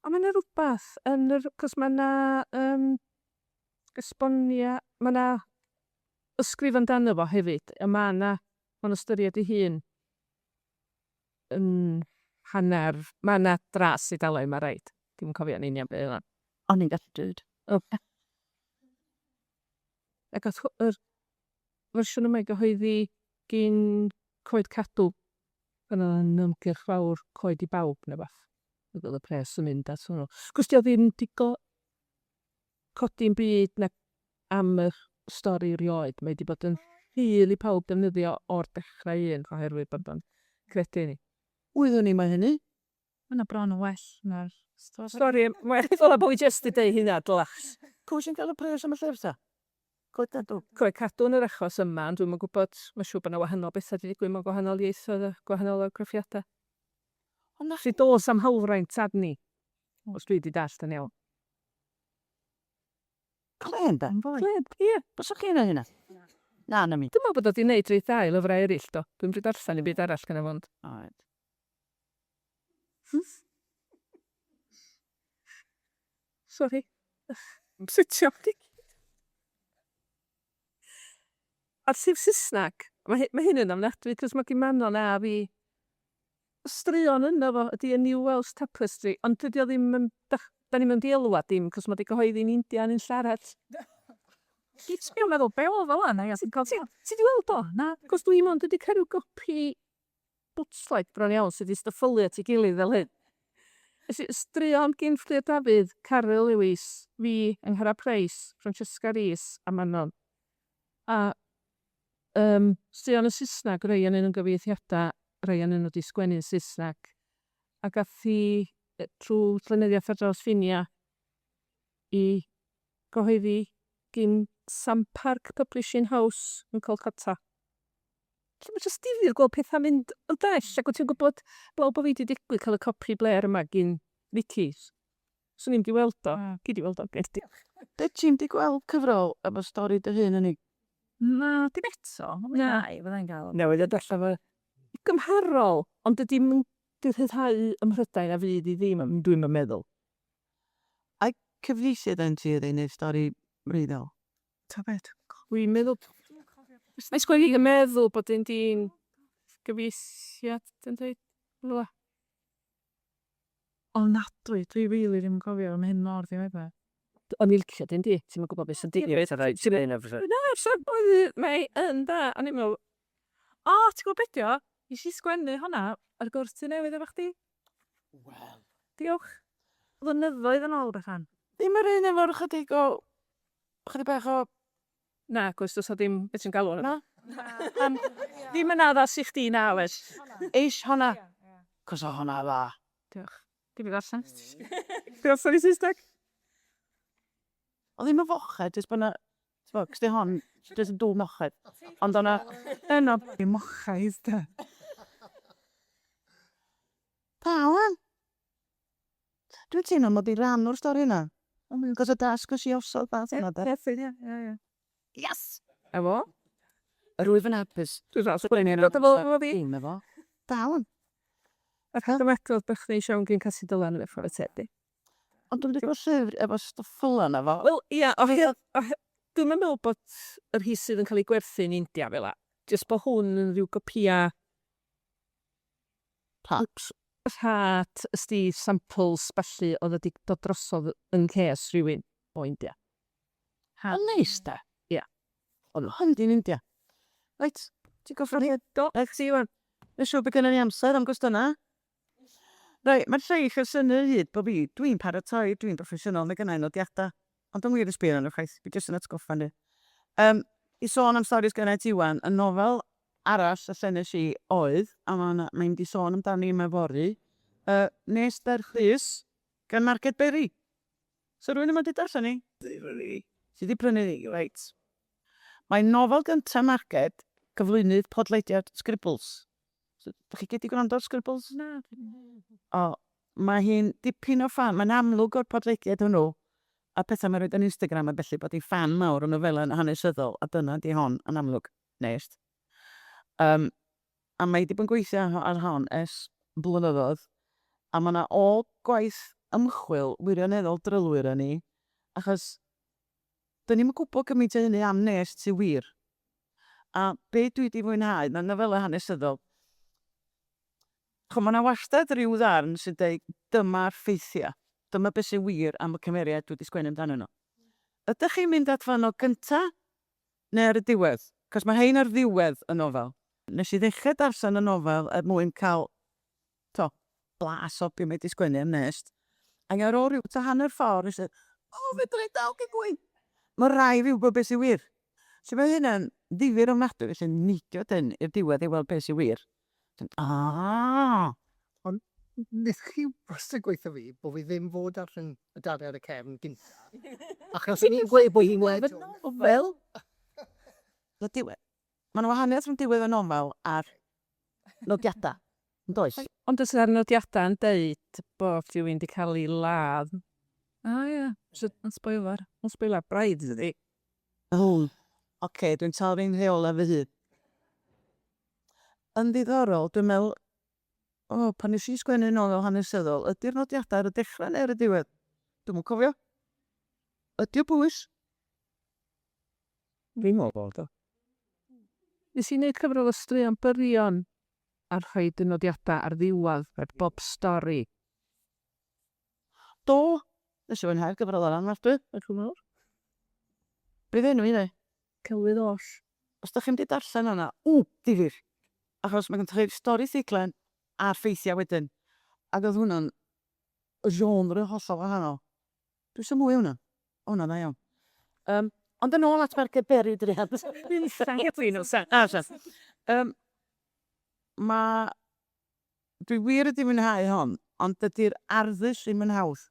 Ond mae 'na rywbeth yn yr... Cos mae 'na yym esbonia-... Mae 'na ysgrif amdano fo hefyd, a mae 'na... Mae'n ystyried ei hun yn hanner... Mae 'na dras Eidalaidd, mae'n rhaid. Dwi'm yn cofio yn union be oedd o. O'n i'n gallu dweud. O. A gath yr fersiwn yma ei gyhoeddi gin Coed Cadw pan oedd yn ymgyrch fawr Coed i Bawb neu wbath. Ac oedd y pres yn mynd at hwnnw. Cos 'di o ddim 'di codi'm byd na am y stori rioed. Mae 'di bod yn rhydd i pawb defnyddio o'r dechrau un oherwydd bod o'n credu ni. Wyddwn i mo'i hynny. Ma' hwnna bron yn well na'r stori. Stori yn well. Dyla bo' fi jyst 'di deud hynna dyla? Pwy sy'n cael y pres am y llyfr ta? Coed Cadw? Coed Cadw yn yr achos yma, ond dwi'm yn gwybod, mae'n siŵr bod 'na wahanol bethau 'di digwydd mewn gwahanol ieithoedd a gwahanol argraffiadau. Ond na. Felly does 'am hawlfraint arni, os dwi 'di dallt yn iawn. Clên de? Clên, ie. Baswch chi'n neud hynna? Na, na mi. Dwi'n meddwl bod o 'di neud reit dda i lyfrau eraill do. Dwi'm 'di darllen 'im byd arall gynna fo ond. O reit. Sori. Sutio chdi. A'r llyfr Saesneg, mae hy- mae hyn yn ofnadwy, cos mae gen Manon a fi straeon ynddo fo, ydy A New Welsh Tapestry, ond dydy o ddim yn, dach, da ni'm yn mynd i elwa dim, cos mae 'di gyhoeddi yn India yn unlle arall. Dwi'n sbio meddwl, be oedd o wan? Ti ti 'di weld o? Na. Cos dwi mond wedi cael rhyw gopi bwtshlight bron iawn sydd 'di styffylu at ei gilydd fel hyn. Felly, straeon gin Fflur Dafydd, Caryl Lewis, fi, Angharad Price, Francesca Rees a Manon. A yym straeon yn Saesneg, rhai o'nyn nhw'n gyfieithiadau, rhai o'nyn nhw 'di sgwennu'n Saesneg. A gath hi trwy Llenyddiaeth Ar Draws Ffiniau i gyhoeddi gin Samparc Publishing House yn Kolkata. Felly mae jyst difyr gweld pethau'n mynd yn bell ac wyt ti'n gwybod blaw bo fi 'di digwydd cael y copi blêr yma gin Nici. Swn i'm 'di weld o. Gei di weld o. Grêt, diolch. Dwyt ti'm 'di gweld cyfrol efo stori dy hun yn hi? Na, dim eto. Ond mi wna i, fydda i'n gael o. Newydd ddod allan fo. Gymharol, ond dydy 'im yn 'di rhyddhau ym Mhrydain a fydd hi ddim, dwi'm yn meddwl. Ai cyfieithiad yn ti ydi neu stori wreiddiol? Ta be, dwi'm yn cofio. Dwi'n meddwl... Mae'n sgwennu yn meddwl bod un di'n gyfieithiad yn dweud rywle. Ofnadwy, dwi rili ddim yn cofio, ma' hyn mor ddiweddar. O'n i'n licio dim di, ti'm yn gwybod beth sy'n digwydd. Na, so oedd, mae yn dda, o'n i'n meddwl, O, ti'n gwybod be 'di o? Nes i sgwennu honna ar gwrs Tŷ Newydd efo chdi. Wel. Diolch. Blynyddoedd yn ôl, Bethan. Ddim yr un efo'r chydig o, chydig bach o... Nag oes, does 'na ddim, be ti'n galw Na? Na. Ddim yn addas i chdi na oes. Eish honna. Cos o honna dda. Diolch. Dim i ddarllen. Diolch, sori Saesneg. Oedd ddim yn foched, jyst bod 'na, tibod, cos 'di hon jyst yn dŵr moched, ond o'na Yno mochaidd de. Da wan! Dwi'n teimlo mod i ran o'r stori yna. Cos y dasg ges i osod bant yna de. Ie, ie, ie. Yes! A fo? Yr wyf yn hapus. Dwi'n falch bod ni'n dod efo fi. Dim efo. Da wan. Ac dywedodd bych ni Siôn gyn Casi Dylan yn y ffordd tebyg. Ond dwi'm 'di gweld llyfr efo stwff fela 'na fo. Wel, ia, oherwydd, dwi'm yn meddwl bod yr rhis sydd yn cael ei gwerthu yn India fel 'a, jyst bod hwn yn rhyw gopïau Rhat. Rhat, ysdi, samples ballu oedd wedi dod drosodd yng nghês rhywun o India. Mae'n neis de. Ia. Ond hwn di'n India. Reit, ti'n gorffen hi? Do. Rhaid ti wan. Mae'n siŵr bod gynnon ni amser am gwestiynau. Reit, mae'r lleill yn synnu o hyd bo' fi, dwi'n paratoi, dwi'n broffesiynol, mae gynna i nodiadau. Ond dwi'm wir yn sbio arnyn nhw chwaith, dwi jyst yn atgoffa nhw. Yym, i sôn am storis gynna i ti wan, y nofel arall y nes i oedd, a ma' 'na, mae'n mynd i sôn amdani yma fory, yy, Nes Ferch Rhys gan Marged Berry. So rywun yma 'di darllen hi? Ti 'di prynu hi, reit. Mae nofel gynta Marged, cyflwynydd podlediad Scribbles. So, dach chi gyd 'di gwrando ar Scribbles? Na. O, mae hi'n dipyn o ffan, mae'n amlwg o'r podlediad hwnnw, a pethau mae'n rhoid yn Instagram a bellu, bod hi'n ffan mawr o nofelau hanesyddol, a dyna 'di hon, yn amlwg, Nest. Yym, a mae hi 'di bod yn gweithio ar hon ers blynyddoedd, a mae 'na ôl gwaith ymchwil wirioneddol drylwyr yn hi, achos 'dyn ni'm yn gwybod gymaint o hynny am Nest sy'n wir. A be dwi 'di fwynhau, mae nofelau hanesyddol, ch'mo' ma' 'na wastad ryw ddarn sy'n deud dyma'r ffeithiau, dyma be sy'n wir am y cymeriad dwi 'di sgwennu amdanyn nhw. Ydych chi'n mynd at fanno gynta' neu ar y diwedd? 'Cos ma' rhein ar ddiwedd y nofel. Nes i ddechrau darllen y nofel er mwyn cael t'o', blas o be mae 'di sgwennu am Nest, ac ar ôl rhyw tua hanner ffordd nes i ddeud, o fedra i dal cyn mwy! Mae rhaid fi wybod beth sy'n wir. So mae hynna'n ddifyr ofnadwy, felly neidio dyn i'r diwedd i weld beth sy'n wir. Aah! Ond wnaethoch chi wastad gweutho fi bod fi ddim fod darllen y darnau ar y cefn gynta, achos o'n i'n gweud bod hi'n well. Nofel? Y diwedd. Mae 'na wahaniaeth rhwng diwedd y nofel a'r nodiadau, yn does? Ond os ydy'r nodiadau'n deud bod rhywun 'di cael ei ladd. O ia, so yn sboiler. Mae'n sboiler braidd dydi? O, ocê, dwi'n torri'n rheolau fy hun. Yn ddiddorol, dwi'n meddwl, o, pan nes i sgwennu nofel hanesyddol, ydy'r nodiadau ar y dechrau neu ar y diwedd? Dwi'm yn cofio. Ydy o bwys? Fi'n meddwl bod o. Nes i wneud cyfrol o straeon byrion a rhoid y nodiadau ar ddiwedd bob stori. Do! Nes i fwynhau'r gyfrol yna ofnadwy. Diolch yn fawr. Be oedd enw hi dde? Celwydd Oll. Os dach chi'm 'di darllen hwnna, ww, difyr! Achos mae gen chi'r stori ffuglen a'r ffeithiau wedyn. Ac oedd hwnna'n genre hollol wahanol. Dwi isio mwy o hwnna. O hwnna'n dda iawn. Yym, ond yn ôl at Marged Berry druan. Yym, ma'... Dwi wir wedi mwynhau hon, ond dydi'r arddull ddim yn hawdd.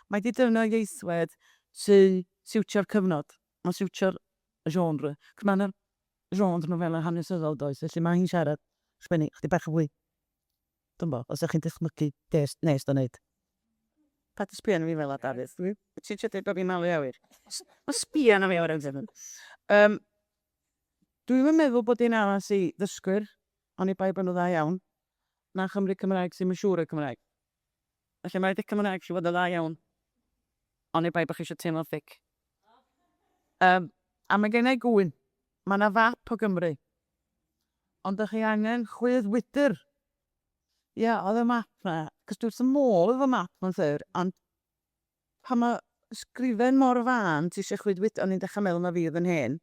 Mae 'di defnyddio ieithwedd sy'n siwtio'r cyfnod. Mae'n siwtio'r genre. 'Cos ma' 'na Genre nofelau hanesyddol does, felly mae hi'n siarad Sbaeneg chydig bach yn fwy, dwi'mbo, os ydych chi'n dychmygu des, nes do wneud. Paid â sbio arna fi fel 'na Dafydd. Wyt ti isio deud bod fi'n malu awyr? Mae sbio arna fi o'r amser. Um, Dwi'm yn meddwl bod hi'n addas i ddysgwyr, oni bai bod nhw'n dda iawn, na Chymry Cymraeg sydd ddim yn siŵr o'r Cymraeg. Felly mae rhaid i'ch Cymraeg chi fod yn dda iawn, oni bai bod chi eisiau teimlo'n thick. Yym, a mae gen i gŵyn. Mae 'na fap o Gymru, ond dych chi angen chwydd wydr. Ia, oedd y map 'na, cos dwi wrth fy modd efo map mewn llyfr, ond pan mae sgrifen mor fân, ti eisiau chwydd wydr, o'n i'n dechrau meddwl na fi oedd yn hen.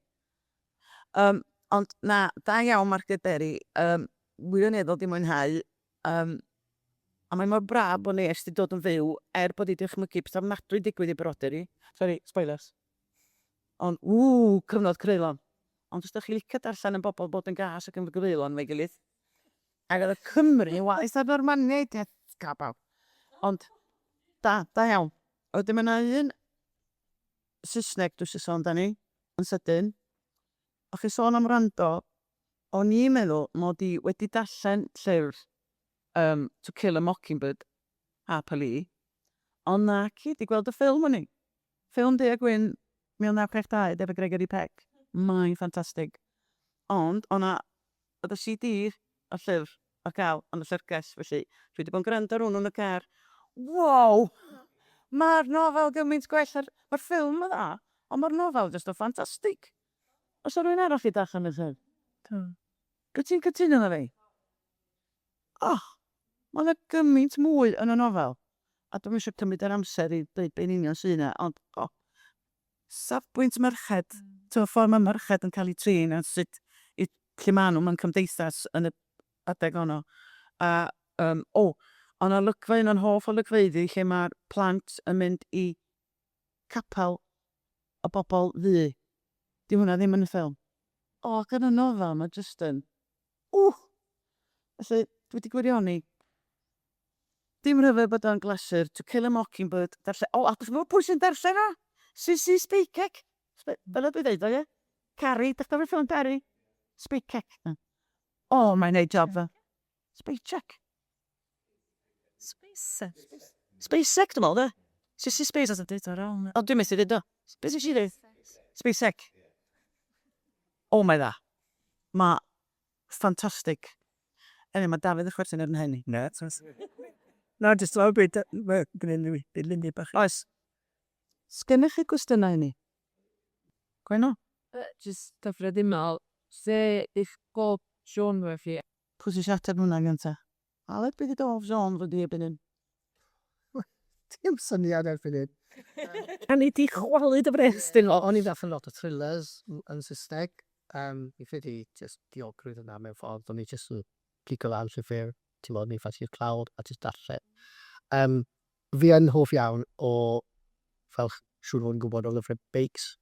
Yym, ond na, da iawn Marged Berry, yym, wirioneddol 'di mwynhau, yym, a mae mor braf bod Nest 'di dod yn fyw, er bod hi 'di dychmygu pethau ofnadwy yn digwydd i brodyr hi. Sori, spoilers. Ond, ww, cyfnod creulon. Ond os dach chi'n licio darllen am bobl bod yn gas ac yn greulon efo'i gilydd, ac oedd y Cymry yn waeth na'r Normaniaid, gabaw. Ond, da, da iawn. Wedyn mae 'na un Saesneg dwi isio sôn amdani, yn sydyn. O'ch chi'n sôn am wrando, o'n i'n meddwl mod i wedi darllen llyfr yym To Kill a Mockingbird, Harper Lee, ond naci, 'di gweld y ffilm o'n i. Ffilm du a gwyn 1962 efo Gregory Peck. Mae'n ffantastig. Ond o' 'na, oedd y CD o'r llyfr ar gael yn y llyfrgell, felly dwi 'di bod yn gwrando ar hwn yn y car. Wow! Ma'r nofel gymaint gwell na'r... Ma'r ffilm yn dda, ond ma'r nofel jyst yn ffantastig. Oes 'na rywun arall 'di darllen y llyfr? Do. Wyt ti'n cytuno efo fi? Och! Mae 'na gymaint mwy yn y nofel, a dwi'm isio cymryd yr amser i ddeud be yn union sy 'na, ond o! Safbwynt merched, t'mo' y ffordd ma' merched yn cael eu trin a sut i lle maen nhw mewn cymdeithas yn y adeg honno. A yym o! O' 'na olygfa, un o'n hoff olygfeydd i, lle ma'r plant yn mynd i capel y bobl ddu. 'Di hwnna ddim yn y ffilm. O, ac yn y nofel ma' jyst yn Ww! Felly, dwi 'di gwirioni. Dim rhyfedd bod o'n glasur. To Kill a Mockingbird, darllen... O, a dych chi'n gwybod pwy sy'n darllen o? Sissy Spacek! Sp- Dyna dwi'n ddeud o, ie? Carrie, dych chi'n cofio ffilm Carrie? Spacek. O, mae'n neud job dda. Spacek. Spacek. Spacek, dwi'n meddwl, de? Sissy Spacek. Os ydy o wrong. O, dwi'n methu dweud o. Beth nes i ddeud? Spacek. O, mae dda. Mae ffantastig. Anyway, mae Dafydd yn chwerthin ar 'y mhen i. Na, na, jyst lawr beth, mae gwneud ni dilyn bach. Oes. Sgennych chi gwestiynau i ni? Gwenno? Jyst gyffredinol, lle ych hoff genre chi? Pwy sy eisiau ateb hwnna gynta? Aled, be 'di dy hoff genre di erbyn hyn? Dim syniad erbyn hyn. A nei di chwalu dy frest di. O'n i'n darllen lot o thrillers yn Saesneg. Yym, fi'n credu jyst diogrwydd yna mewn ffordd. O'n i jyst yn pigo lan llyfr, timod, neu ffansi'r clawr a jyst darllen. Yym, fi yn hoff iawn o, fel siŵr o fod yn gwybod, o lyfrau beics.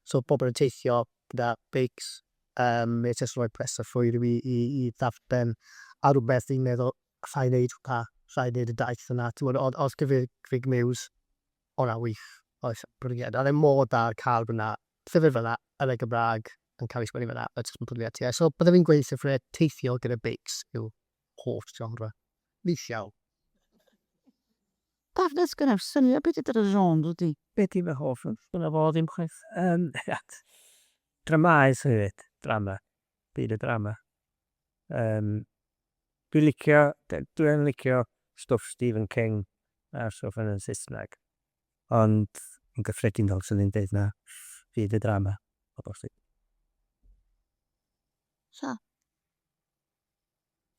So pobl yn teithio gyda beics, yym, mae jyst yn rhoi pleser llwyr i fi i i ddarllen a rhywbeth fi'n meddwl alla i wneud hwnna, alla i wneud y daith yna, timod, oedd oedd gyda Greg Muse, oedd hwnna'n wych, oedd brilliant, a oedd e mor dda cael hwnna, llyfr fel 'na yn y Gymraeg yn cael ei sgwennu fel 'na, oedd jyst yn brilliant, ie. So bydde fi'n gweud llyfrau teithio gyda beics yw hoff genre. Neis iawn. Dafydd, sgenna i'm syniad be 'di dy genre di. Be 'di fy hoff? Dyna fo, ddim chwaith. Yym, dramâu 'swn i'n dweud, drama, byd y drama. Yym, dwi'n licio, dwi yn licio stwff Stephen King a'r stwff yna yn Saesneg, ond yn gyffredinol 'swn i'n deud na byd y drama o bosib. Sa.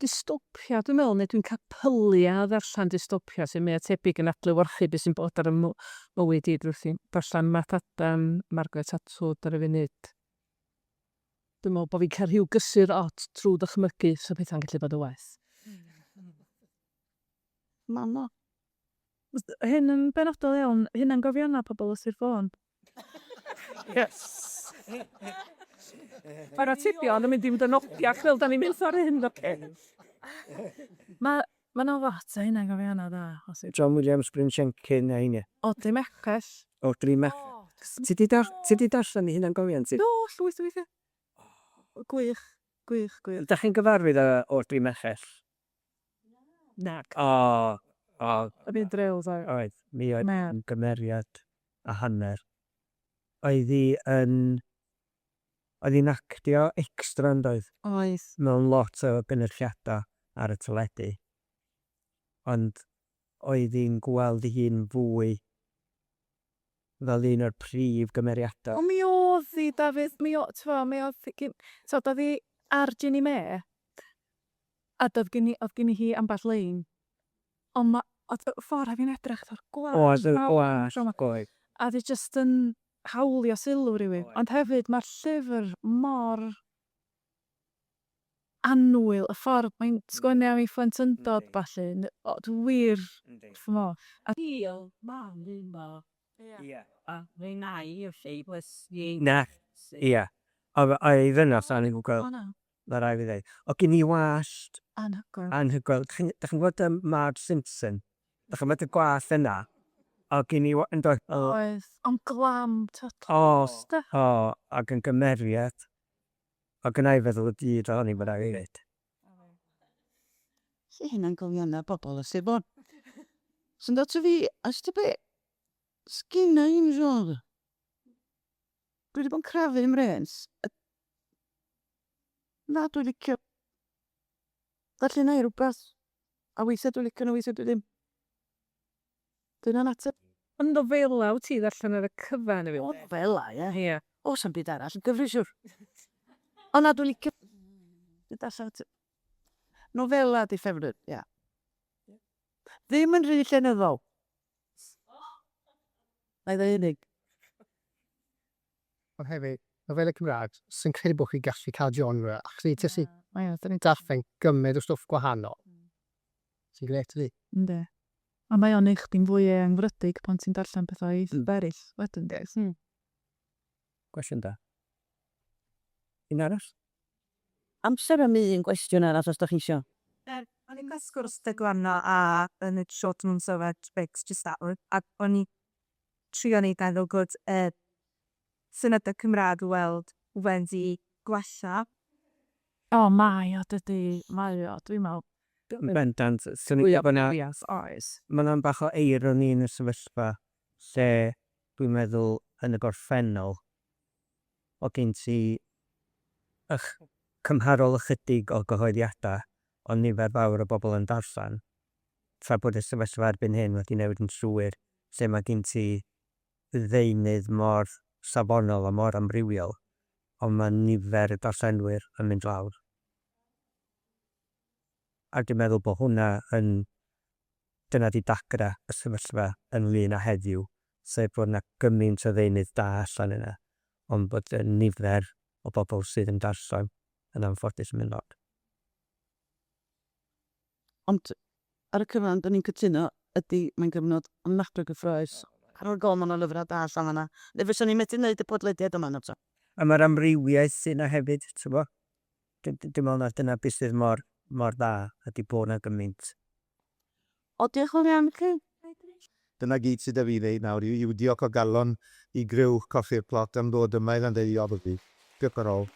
Dystopia, dwi'n meddwl, neu dwi'n cael pyliau o ddarllen dystopia sy'n mwya tebyg yn adlewyrchu be sy'n bod ar 'y mywyd i drwy wrthi darllen Math Adam, Margaret Atwood ar y funud. Dwi'n meddwl bod fi'n cael rhyw gysur od trwy ddychmygu 'sa pethau'n gallu bod yn waeth. Mama. Hyn yn benodol iawn, hunangofiannau pobl o Sir Fôn. Yes! Mae'r atebion yn mynd i fod yn odiach fel 'dan ni'n mynd ffordd hyn, ocê. Mae ma' 'na lot o hunangofiannau dda o Sir. John Williams, Bryn Siencyn a heini. Audrey Macpeth. Audrey Macpeth. Ti 'di dar- ti 'di darllen ei hunangofiant hi? Do, llwyth o weithiau. Gwych, gwych, gwych. Dach chi'n gyfarwydd â Audrey Mechell? Nag. O, o. Y byd dril, ddo. Oedd, mi oedd yn gymeriad a hanner. Oedd hi yn... Oedd hi'n actio extra yn doedd? Oedd. Mewn lot o gynyrchiadau ar y teledu. Ond oedd hi'n gweld ei hun fwy fel un o'r prif gymeriadau. O mi oedd hi, Dafydd, mi o- t'mo' mi oedd hi gin- t'od oedd hi ar Ginny May a doedd gin i oedd gin hi ambell lein ond ma' oedd y ffordd oedd hi'n edrych fatha'r gwallt Oedd y gwallt, oedd. A oedd hi jyst yn hawlio sylw rhywun. Ond hefyd mae'r llyfr mor annwyl, y ffordd mae'n sgwennu am ei phlentyndod ballu, o, dwi wir wrth fy modd. A Diolch, mam, ma. Ie. A fy nai felly, bys i... Na, ia. Oedd ei ddynas anhygoel. O na. Mae rhaid fi ddeud. Oedd gen i wallt... Anhygoel. Anhygoel. Dach chi'n gwybod Marge Simpson? Dach chi'n gwybod y gwallt yna? Oedd gen i... Yn doedd? Oedd. Ond glam, tibod, tlws de. O, ac yn gymeriad. Oedd gynna i feddwl y byd ohoni, mae'n rhaid fi ddeud. Lle hynna'n gofio bobl y Sir Fôn. Sy'n dod fi, a sti be, sgynna i'm genre. Dwi wedi bod yn crafu 'mrêns. Na, dwi'n licio darllen i rhywbeth. A weithiau dwi'n licio nhw, weithiau dwi ddim. Dyna'n ateb. Ond nofela wyt ti ddarllen ar y cyfan i fi? O, nofela, ie. Ie. O, sa'm byd arall yn gyfri, siwr. O na, dwi'n licio... Dwi'n darllen... Nofela 'di ffefryn, ia. Ddim yn rhy llenyddol. Na i ddweud hynny. Ond hefyd, nofelau Cymraeg, sy'n credu bod chi'n gallu cael genre, achos ti sy'n darllen gymaint o stwff gwahanol. Sy'n grêt, ydy? Yndi. A mae o'n neud chdi'n fwy eangfrydig pan ti'n darllen pethau ieithoedd eraill wedyn, does? Cwestiwn da. Un arall? Amser am un gwestiwn arall os da chi isio. O'n i'n cael sgwrs 'da Gwenno a yn y short rooms yfed beics jyst nawr, ac o'n i'n trio neud meddwl bod y syniadau Cymraeg i weld wedi gwella. O mae o dydi, mae o, dwi'n meddwl. Yn bendant, 'swn i'n dweud bod 'na... Oes. Mae 'na bach o eironi yn y sefyllfa lle dwi'n meddwl yn y gorffennol oedd gen ti ych cymharol ychydig o gyhoeddiadau ond nifer fawr o bobl yn darllen, tra bod y sefyllfa erbyn hyn wedi newid yn llwyr lle mae gen ti ddeunydd mor safonol a mor amrywiol ond mae nifer y darllenwyr yn mynd lawr. A dwi'n meddwl bod hwnna yn... dyna 'di dagrau y sefyllfa ynglyn â heddiw, sef bod 'na gymaint o ddeunydd da allan yna, ond bod y nifer o bobl sydd yn darllen yn anffodus yn mynd lawr. Ond ar y cyfan, dan ni'n cytuno, ydy, mae'n gyfnod ofnadwy o gyffrous. Ar ôl gol, mae 'na lyfrau da allan fan'na. Neu fyswn i'n medru wneud y podlediad yma nawr ta. A mae'r amrywiaeth sy 'na hefyd, tibod? Dwi'n meddwl na dyna beth sydd mor, mor dda, ydy bod 'na gymaint. O, diolch yn fawr iawn i chi. Dyna gyd sydd 'da fi i ddeud nawr yw, yw diolch o galon i griw Colli'r Plot am ddod yma i Landeilo fi. Diolch yn fawr.